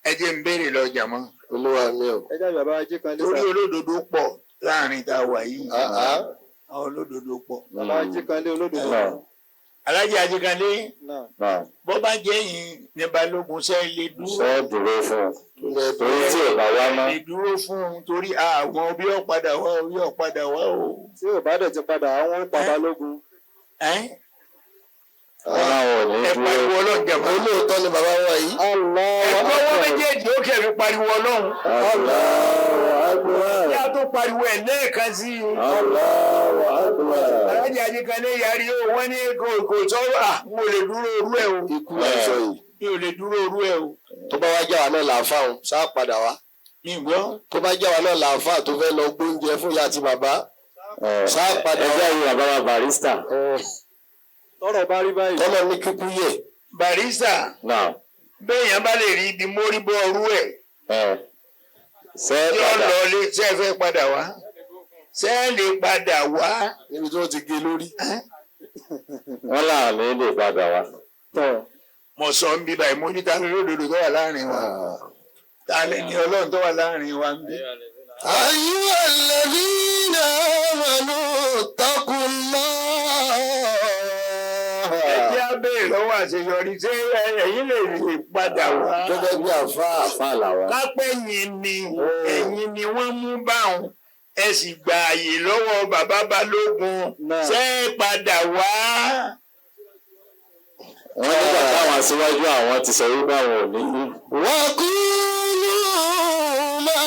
Ẹ jẹ́ ń béèrè lọ jàmọ́. Olúwa mi o. Ẹ jáde bàbá ajé kan lé Torí sá. olódodo pọ̀ láàrin tá a wà yìí. Ah, ah. Àwọn olódodo pọ̀. Bàbá ajé kan lé olódodo. Alájà Ajíkanlé Náà. bọ́ bá jẹ́ yìí ní Balógun ṣe lè dúró. Ṣé dúró fún un? Torí tí ò bá wá mọ́. Lè dúró fún un torí àwọn bí ó padà wá o bí ó padà wá o. Tí ò bá dẹ̀ ti padà, àwọn ó pa Balógun. Ẹ́ Wọ́n láwọn ò ní ẹ dúró. pariwo Ọlọ́run jàmọ́. Olóòótọ́ ni bàbá wa yìí. Ẹ gbọ́wọ́ méjèèjì ó kẹ́ fi pariwo Ọlọ́run. Allahu Akbar. Kí a tó pariwo ẹ̀ lẹ́ẹ̀kan sí i. Allahu Akbar. Alájà Ajíkanlé yarí o, wọ́n ní kò sọ́wọ́ à n ò lè dúró orú ẹ̀ o. Ikú là ń sọ yìí. Mi ò lè dúró orú ẹ̀ o. Tó bá wá já wa náà làáfà o, sáà padà wá. Mi gbọ́. Tó bá já wa náà làáfà tó fẹ́ lọ gbóúnjẹ fún ìyá àti bàbá. Ṣá padà Ẹjẹ́ yìí bàbá wa Barrister. Tọ́rọ̀ bá rí báyìí. Tọ́lọ̀ ní kíkú yẹ. Barrister, Náà. béèyàn bá lè rí ibi mórí bọ́ ọrú ẹ̀ Ṣé tí ó padà lọ lé, ṣé ẹ fẹ́ padà wá? Ṣé ẹ lè padà wá? Níbi tí wọ́n ti gé lórí. Wọ́n là ní lè padà wá. Tọ̀. Mo sọ ń bí báyìí, mo ní ta ló lódodo tó wà láàrin wa, ta lè ní Ọlọ́run tó wà láàrin wa ń bí. أيها الذين آمنوا اتقوا الله. Ẹ jẹ́ á béèrè lọ́wọ́ àṣeyọrí, ṣé ẹ̀yin lè lè padà wá? Gẹ́gẹ́ bí àfáà. Àfa làwọn. Kápẹ́ yín ni ẹ̀yin ni wọ́n mú báwọn, ẹ sì gba àyè lọ́wọ́ bàbá Balógun, Náà. ṣé ẹ padà wá? Wọ́n nígbà táwọn aṣíwájú àwọn ti sọ wípé àwọn ò ní. وكونوا مع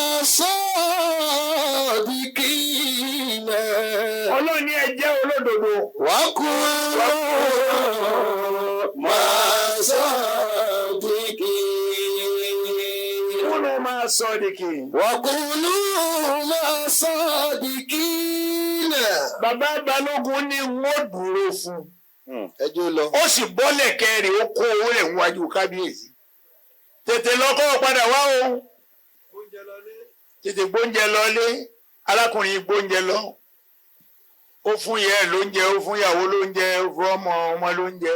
الصادقين. Ọlọ́run ní ẹ jẹ́ olódodo. وكونوا مع الصادقين. Kúnnù máa sọ dìkì. وكونوا مع الصادقين. Bàbá Balógun ní wọ́n dúró fún. Ẹjọ́ lọ. Ó sì bọ́lẹ̀ kẹrì, ó kó owó rẹ̀ níwájú kábíyèsí. Tètè lọ́kọ́ padà wá o. Tètè gbóúnjẹ lọlé. Arákùnrin gbóúnjẹ lọ. Ó fún ìyá ẹ̀ lóúnjẹ, ó fún ìyàwó lóúnjẹ, ó fún ọmọ ọmọ lóúnjẹ,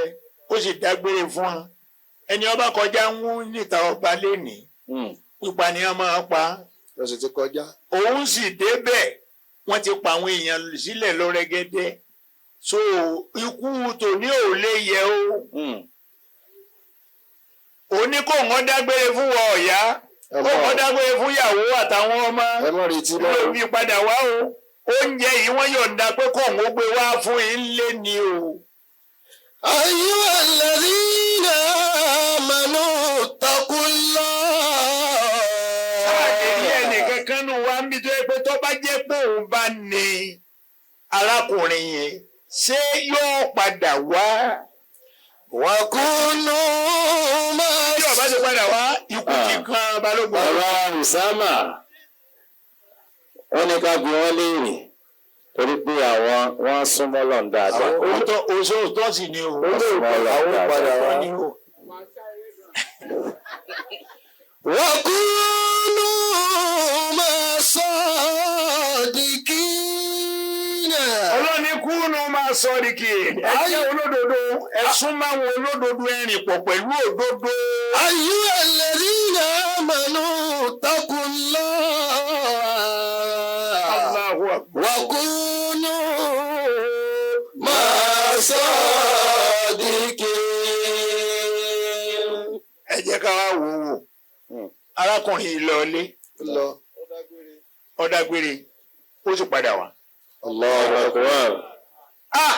ó sì dágbére fún wọn. Ẹni ọba kọjá ń wú níta ọba lénìí. Pípa ni wọ́n máa pa. Lọ́sẹ̀ ti kọjá. Òun sì débẹ̀, wọ́n ti pa àwọn èèyàn sílẹ̀ lọ rẹ́gẹ́dẹ́, so ikú tòní ò lè yẹ o. Òní kò wọ́n dágbére fún wọ ọ̀yá, kò wọ́n dágbére fún ìyàwó àtàwọn ọmọ. Ẹ má retí Ló mọ́. fi padà wá o. Oúnjẹ yìí wọ́n yọ̀ǹda pé kò wọ́n gbé wá fún yín lé ní o. أيها الذين آمنوا اتقوا الله. Káàkiri ẹnìkankan nù wá ń bí tó yẹ pé tó bá jẹ́ pé òun bá ní arákùnrin yẹn, ṣé yóò padà wá? وكونوا مع Bí ọba ti padà wá, ikú ti kan Balógun. Bàbá Usama, wọ́n ní ká bi wọ́n léèrè torí pé àwọn wọ́n súnmọ́ lọ́n dáadáa. Òótọ́ òótọ́ sì ni o. Wọ́n súnmọ́ Ọlọ́run Àwọn dáadáa. padà wá. Òótọ́ ni o. وكونوا مع الصادقين. Ọlọ́ni kúnnù máa sọ ní kí ẹ jẹ́ olódodo, ẹ súnmọ́ àwọn olódodo, ẹ rìn pọ̀ pẹ̀lú òdodo. أيها الذين آمنوا اتقوا الله. Allahu Akbar. وكونوا مع الصادقين. Ẹ jẹ́ ká wá wò ó wò. Arákùnrin yìí lọ ilé, Lọ. ó dágbére, ó sì padà wá. Allahu Akbar. Ah!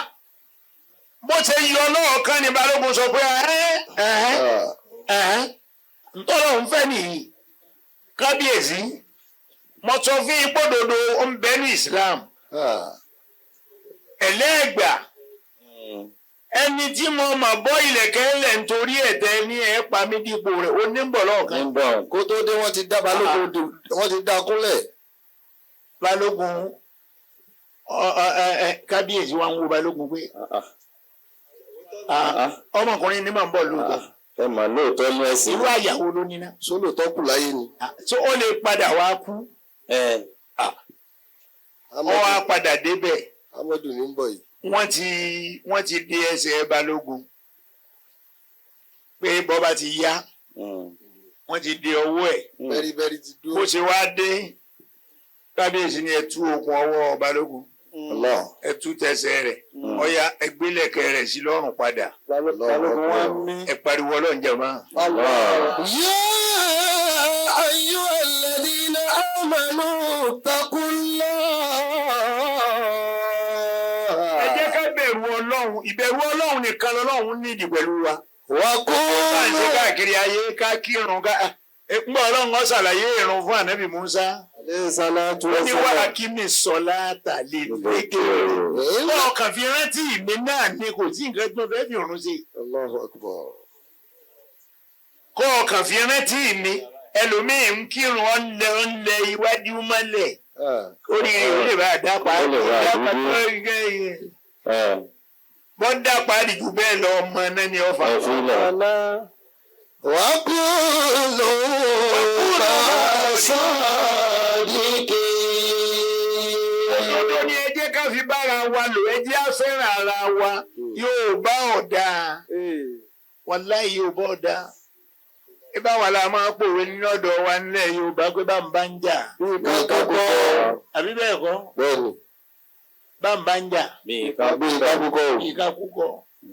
Bó ṣe yọ lọ́ọ̀kan ni Balógun sọ pé ẹ̀hẹ́n ẹ̀hẹ́n ẹ̀hẹ́n, ntọ́lọ́ ń fẹ́ nìyí. Kábíyèsí, mo sọ fún yín pòdodo ń bẹ ní Islam ẹlẹ́gbà, ẹni tí mo mà bọ́ ilẹ̀kẹ́ ńlẹ̀ nítorí ẹ̀tẹ́ ní ẹ̀ pa mí dípò rẹ̀ ó ní ń bọ̀ lọ́ọ̀kan. Ń bọ̀. Kó tó dé, wọ́n ti dá Balógun wọ́n ti dá kúnlẹ̀. Balógun kábíyèsí wa ń wo Balógun pé ọmọkùnrin ní mà ń bọ̀ lóòótọ́. Ẹ mà lóòótọ́ ní ẹ̀sìn. Irú àyàwó ló ní náà? Sólò tó kù láyé ni. So ó lè padà wá kú? Ó wá padà débẹ̀. Amadu ní ń bọ̀ yìí. Wọ́n ti dé ẹsẹ̀ Balógun pé bọ́ba ti yá, wọ́n ti dé ọwọ́ ẹ̀. Bẹ́rí ti dúró. Bó ṣe wá dé, kábíyèsí ni ẹ tú okùn ọwọ́ Balógun, Allah. ẹ tú tẹsẹ̀ rẹ̀, ọya ẹ gbélẹ̀kẹ̀ rẹ̀ sí lọ́rùn padà. Balógun wá mí. Ẹ pariwo Ọlọ́run jẹ̀mọ́. يا أيها الذين آمنوا اتقوا Ẹ jẹ́ الله. ká bẹ̀rù Ọlọ́run. Ìbẹ̀rù Ọlọ́run nìkan lọ́lọ́run nídìí pẹ̀lú wa. Bá ń ṣe وكونوا káàkiri ayé ká kírun ká ńgbọ́ Ọlọ́run ó ṣàlàyé ìrun fún ànábì Musa. Alayhi salatu Ó ní wá wassalam. akíní sọlá tàlẹ́ lékè. Ọkàn fi rántí mi náà ni, kò sí nǹkan tó fẹ́ fi òrùn ṣe. Allahu Akbar. Kó ọkàn fi rántí mi, ẹlòmíì ń kírun ọ̀nlẹ̀ ọ̀nlẹ̀ iwájú mọ́lẹ̀. Oríire ò lè bá a dá pa Ó lè bá a dá pa dúdú. Bọ́ dá parí jù bẹ́ẹ̀ lọ, ọmọ náà ni ọfà. Ẹ fílẹ̀. Àlá. وكونوا مع الصادقين. Òdodo ni ẹ jẹ́ ká fi bára wa lò, ẹ jẹ́ á fẹ́ràn ara wa. Yóò bá ọ̀dà. Ee. Wàláhì yóò bá ọ̀dà. Ibà wà láà máa pòwe nínú ọ̀dọ̀ wa nílẹ̀ Yorùbá pé bá ń bá ń jà. Bí kankan kọ́. Àbí bẹ́ẹ̀ kọ́? Bẹ́ẹ̀ni. Bá ń bá ń jà. Bí ìka Bí ìkákúkọ o. Ìka kúkọ.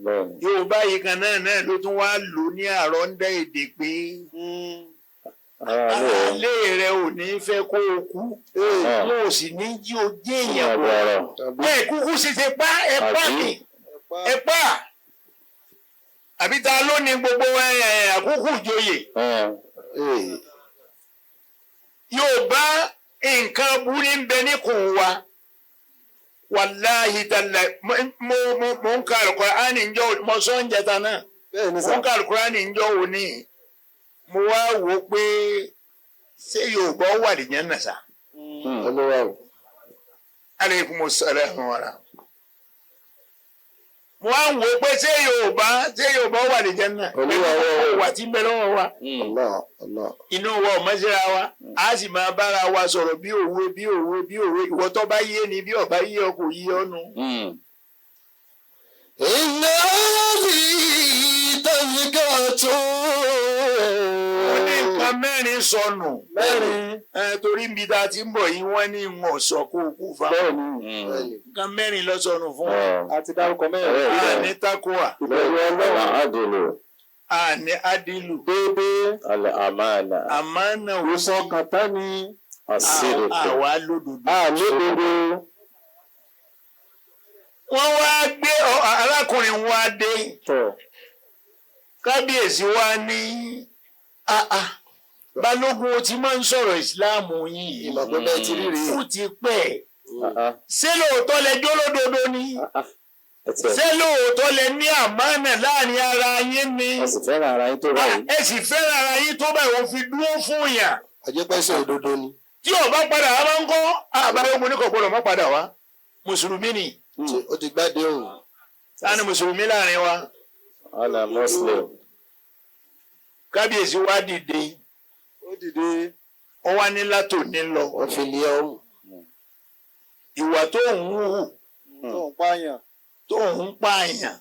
Bẹ́ẹ̀ni. Yorùbá yìí kan náà náà ló tún wá lò ní àrọ́ ń dá èdè pé Ara lè ara ilé rẹ ò ní fẹ́ kó o kú. Wọn ò sì ní jí o jẹ́ èèyàn bọ̀. ọ̀rọ̀. Ẹ kúkú sì ti pa ẹ pa Àbí? mi ẹ pa. Àbí ta ló ní gbogbo àkókò ìjòyè? Yorùbá nǹkan burú ń bẹ níkùn wa. Wàláhì tàlà mo ń ka Àlùkùránì ńjọ́ mo sọ ń jẹta náà. Bẹ́ẹ̀ ni Mo sà. ń ka Àlùkùránì ńjọ́ òní. Mo wá wò ó pé ṣé Yorùbá wà lìyẹn nà sá? Olúwa o. Aleykum salaam wa rahmatulah. Mo wá ń wò ó pé ṣé Yorùbá wà lìyẹn nà? Olúwa o. Wà tí ń bẹ lọ́wọ́ wa. Allah Allah. Inú wa ò mọ́síra wa, a sì máa bára wa sọ̀rọ̀ bí òwe bí òwe bí òwe. Ìwọ tó bá yé ni, bí ọba yé ọ kò yé ọ nu. إن هذه تذكرة. Ó ní nǹkan mẹ́rin sọnù. Mẹ́rin. Ẹ torí níbi tá a ti ń bọ̀ yìí wọ́n ní ìwọ̀n sọ kó o kú fa. Bẹ́ẹ̀ ni. Bẹ́ẹ̀ni. Nǹkan mẹ́rin lọ sọnù fún wa. A ti dárúkọ mẹ́rin. A ní takowa, Ìbẹ̀rù Ọlọ́run. Àdìlù. a ní adilu, Déédéé. Alẹ́ àmàlà. àmánà ò sí. Ìfọkàntán ni. Àsìrìkù. Àwa lódodo. A lódodo. Wọ́n wá gbé arákùnrin wa dé. Tọ̀. Kábíyèsí wa ní àà Balógun, o ti máa ń sọ̀rọ̀ ìsìláàmù yín yìí. Ìmọ̀ pé bẹ́ẹ̀ ti rí rèé. Ó ti pẹ́. Ṣé lóòótọ́ lẹ jólódodo ni? Ṣé lóòótọ́ lẹ ní àmánà láàrin ara yín ni? Ẹ sì fẹ́ràn ara yín tó báyìí. Ẹ sì fẹ́ràn ara yín tó báyìí, òun fi dúró fún yàn. Àjẹpẹ́sẹ̀ òdodo ni. Tí ó bá padà wá máa ń kọ́ àbáyọ̀mù ní kò gbọ́dọ̀ má padà wá. Mùsùlùmí ni. Ó ti gbádé òun. Ta ni mùsùlùmí láàrin wa? Ana Muslim. Kábíyèsí wa dìde. Ó dìde. Ó wá ní látòní lọ. Wọ́n fi lé ọ̀hún. Ìwà tó ń hù Tó ń pààyàn. tó ń pààyàn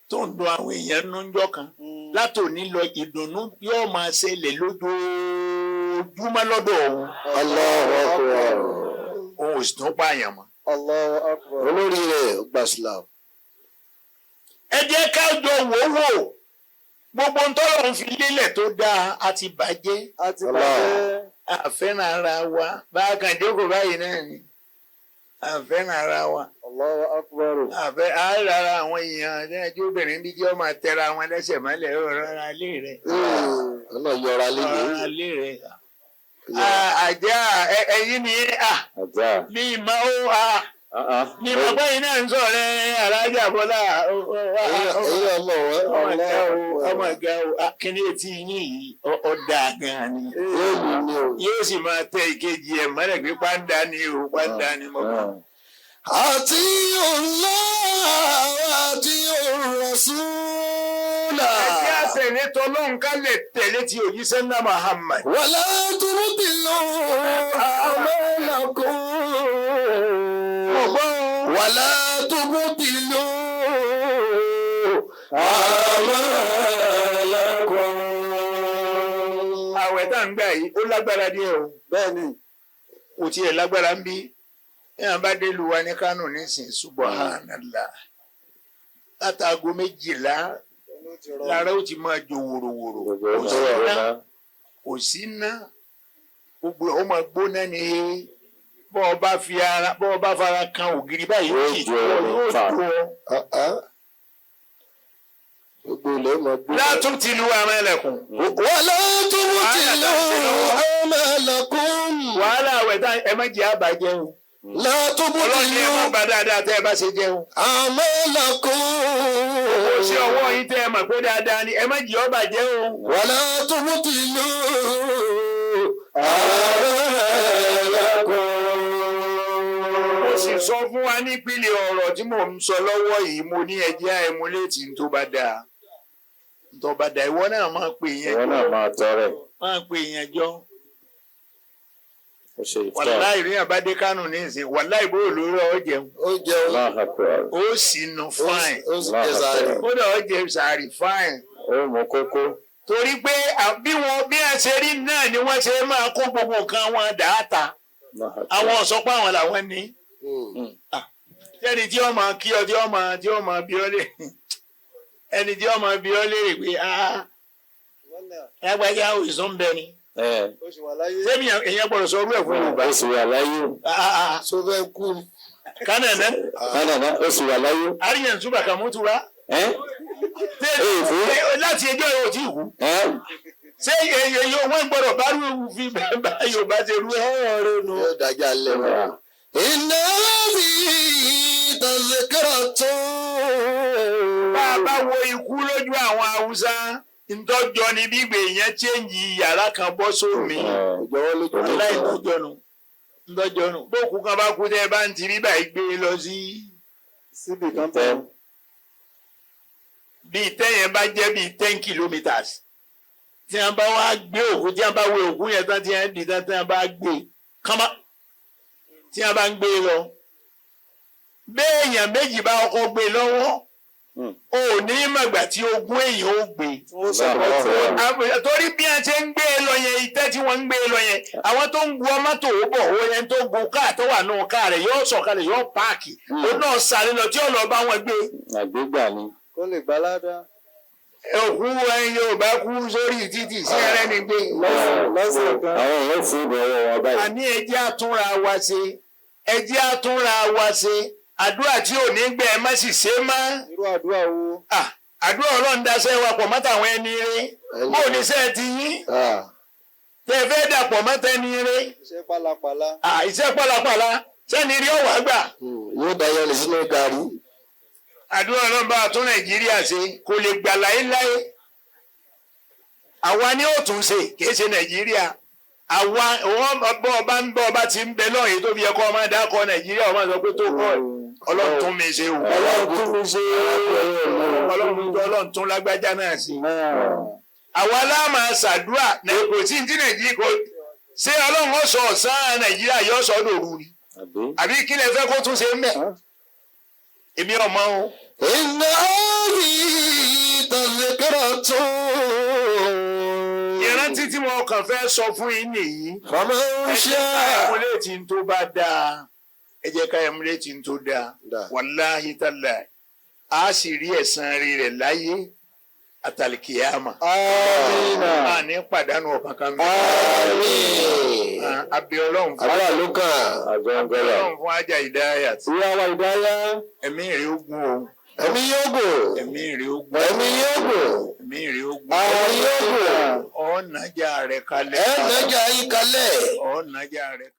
tó ń dun àwọn èèyàn nú ńjọ́ kan, látòní lọ ìdùnnú yóò máa ṣẹlẹ̀ lójoojúmọ́ lọ́dọ̀ òun. Allahu Akbar. Òun ò sì tún pààyàn mọ́. Allahu Akbar. Olórí rẹ̀ ó gba Islam. Ẹ jẹ́ ká jọ wò ó wò, gbogbo ntọ́lọ̀ ń fi lélẹ̀ tó dáa a ti bàjẹ́. A ti bàjẹ́. A fẹ́ràn ara wa bá a kàn jókòó báyìí náà ni a fẹ́ràn ara wa. Allahu Akbar. Àfẹ́ àárara àwọn èèyàn ẹjọ́ obìnrin bí jẹ́ ọmọ tẹra wọn lẹ́sẹ̀ mọ́lẹ̀, ọ̀rọ̀ alé rẹ̀. Ọ̀nà yọra lé ní. Ọ̀rọ̀ alé rẹ̀. Àjẹ́ ẹ̀yin ni Àjà. mi ìmọ̀ ó mi ìmọ̀ báyìí náà ń sọ̀rọ̀ Alájà Bọ́lá. Ẹ̀yin ọmọ wọn. Ọmọ ìga o, kíní etí yín yìí ọ̀dà gan-an ni. Yóò lù ní o. Yóò sì máa tẹ ìkejì ẹ̀ mọ́lẹ̀ pé pàǹdà ni o, pàǹdà ni mo kàn. أطيعوا الله وأطيعوا الرسول. Ẹjẹ́ àtẹ̀lé tọlọ́run ká lè tẹ̀lé ti òjíṣẹ́ ńlá Muhammad. ولا تبطلوا أعمالكم. ولا تبطلوا أعمالكم. Àwẹ̀ tá à ń gbà yìí ó lágbára díẹ̀ o. Bẹ́ẹ̀ ni. Kò tiẹ̀ lágbára ń bí. Ẹ̀yàn bá dé lu wa ní Kánò nísìnyí, subhanallah. Látago 12 lára ó ti máa jó wòròwòrò. Kò sí iná, kò sí iná. Gbogbo ẹ̀ ó máa gbóná ni. Bọ́ ọ bá fi ara bọ́ ọ bá fara kan ògiri báyìí yóò sì Yóò jó ọ, jó yóò ọ. jó ọ. Gbogbo ilẹ̀ máa gbé. Látún ti lu àwọn ẹlẹ́kùn. ولا تبطلوا أعمالكم. Wàhálà àwẹ̀ tá ẹ má jẹ́ àbàjẹ́ o. لا Ọlọ́run ní ẹ má تبطلوا bà dáadáa tẹ́ ẹ bá ṣe jẹ́ o. أعمالكم. Ó ṣe ọwọ́ yín tẹ́ ẹ mọ̀ pé dáadáa ni ẹ má jẹ́ ó bàjẹ́ o. ولا تبطلوا أعمالكم. sọ fún wa nípìnlẹ̀ ọ̀rọ̀ tí mò ń sọ lọ́wọ́ yìí, mo ní ẹjẹ́ ẹmuléètì tó bá dáa. Tó bá dáa, ìwọ náà máa pè yẹn Ìwọ jọ. náà máa tọrẹ. Máa pè yẹn jọ. Ó ṣe ìfẹ́. Wàláì rí àbádé Kánò ní ìsìn, wàláì bó lórí ọ jẹun. Ó jẹun. Allahu Akbar. Ó sì nu fáìn. Ó sì jẹ sàárì. Kódà ó jẹ sàárì fáìn. Ó mú kókó. Torí pé bí wọn bí ẹ ṣe rí náà ni wọ́n ṣe máa kó gbogbo nǹkan wọn dàáta. Allahu Akbar. Àwọn ọ̀sọ́pọ̀ àwọn làwọn ní. Sẹ́ni tí ó máa kí ọ tí ó máa bí ọ lè ẹni tí ó máa bí ọ lè pé ah lágbájá òìsàn ń bẹ ni. Ẹ Ó sì wà láyé. Sẹ́mi èèyàn gbọ́dọ̀ sọ orú ẹ̀ fún Yorùbá. ó sì wà láyé. Ah, ah, ah. Sọ fẹ́ kú ni. Kánà náà Kánà náà ó sì wà láyé. àríyàn túbà kà mú tura. Ẹ Láti ẹjọ́ yóò tí ì kú. ẹ Ṣé èyí wọ́n gbọ́dọ̀ bá rú fi bá Yorùbá ṣe rú ẹ̀? Yóò dájà lẹ̀ wọ́n. Iná bí tazkira tó. Bá a bá wo ikú lójú àwọn Haúsá, ntọ́jọ́ ni bí gbè yẹn chéǹjì yàrá kan bọ́ sómi. Ìjọwọ́ lójú. Aláì ntọ́jọ́ nu ntọ́jọ́ nu. Bókun kan bá kú tẹ́ ẹ bá ń tiri báyìí gbé e lọ sí. Síbì kan tẹ bẹ̀. Bíi tẹ́yẹn bá jẹ́ bíi 10 kilometres. Tí wọ́n bá wá gbé òkú, tí wọ́n bá wé òkú yẹn tán, tí wọ́n dì tán, tí wọ́n bá gbé kánmá, tí wọ́n bá ń gbé e lọ. Béèyàn méjì bá ọkọ̀ gbé lọ́wọ́, o ò ní mọ̀gbà tí ogún èèyàn ó gbé. Tí wọ́n sọ̀rọ̀ Allahu Torí bí a ṣe ń gbé e lọ yẹn, ìtẹ́ tí wọ́n ń gbé e lọ yẹn, àwọn tó ń gun mọ́tò ó bọ̀, ó yẹn tó gun káà tó wà nù káà rẹ̀ yóò sọ̀kalẹ̀, yóò páàkì, ó náà sáré lọ tí ó lọ bá wọn gbé. Àgbégbà ni. Kó lè gbá ládàá. Òkú ẹyin Yorùbá kú sórí títì sí ẹrẹ́ ni gbé. Lọ́sẹ̀ kan. Àwọn èèyàn fún ìbọn ọwọ́ wọn báyìí. Àní ẹjẹ́ àtúnra wa ṣe, ẹjẹ́ àtúnra wa ṣe. Àdúrà tí ò ní gbẹ ẹ má sì ṣe é mọ́. Irú àdúrà wo? Ah, àdúrà Ọlọ́run daṣẹ́ wa pọ̀ mọ́tàwọn ẹni rẹ. Bó o ní sẹ́ẹ̀ ti yín tẹ́ ẹ fẹ́ dàpọ̀ mọ́tẹ́ni rẹ. Iṣẹ́ pálapàla. Ah, iṣẹ́ pálapàla sẹ́ni rí ọ̀wá gbà. Yóò da yẹn sínú gàrí. Àdúrà Ọlọ́run bá tún Nàìjíríà ṣe kò lè gbà láéláé. Àwa ni ó tún ṣe, kì í ṣe Nàìjíríà. Àwa wọn bọ́ ọba ń bọ́ ọba ti ń bẹ lọ́yìn tó fi yẹ kọ́ ọmọ dákọ̀ Nàìjíríà, ọmọ sọ pé tó kọ́ Ọlọ́run tún mi ṣe o. Ọlọ́run tún mi ṣe. Ọlọ́run tún lágbájá náà ṣe. Àwa la máa ṣàdúrà kò sí ní Nàìjíríà kò ṣé Ọlọ́run ó sọ ọ̀sán Nàìjíríà yóò sọ dòru ni. Àbí Àbí kí lẹ fẹ́ kó tún ṣe ń bẹ̀? Èmi ọmọ o. Iná bí tazkira tó. Ìrántí tí mo kàn fẹ́ sọ fún yín nìyí. Faman Ẹ jẹ́ ká sha'a. ẹmúléètì ń tó bá dáa. Ẹ jẹ́ ká ẹmúléètì ń tó dáa. Dáa. Wàláhí tálà. A sì rí ẹ̀san rí rẹ̀ láyé àtàlìkìyàmà. Amina. A ní pàdánù ọ̀kan kan mi. Àmín. Abẹ́ Ọlọ́run fún Àdúrà ló kàn. àjọngọlà. Ọlọ́run fún ajá ìdáyà. Ìyá wa ìdáyà. Ẹ̀mí rẹ̀ ó gùn o. Ẹ̀mí yóò gùn. Ẹ̀mí rẹ̀ ó gùn. Ẹ̀mí yóò gùn. Ẹ̀mí rẹ̀ ó gùn. Ẹ̀mí yóò gùn. Ọ̀nàjà rẹ̀ kalẹ̀. Ẹ̀ nàjà yín kalẹ̀. Ọ̀nàjà rẹ̀.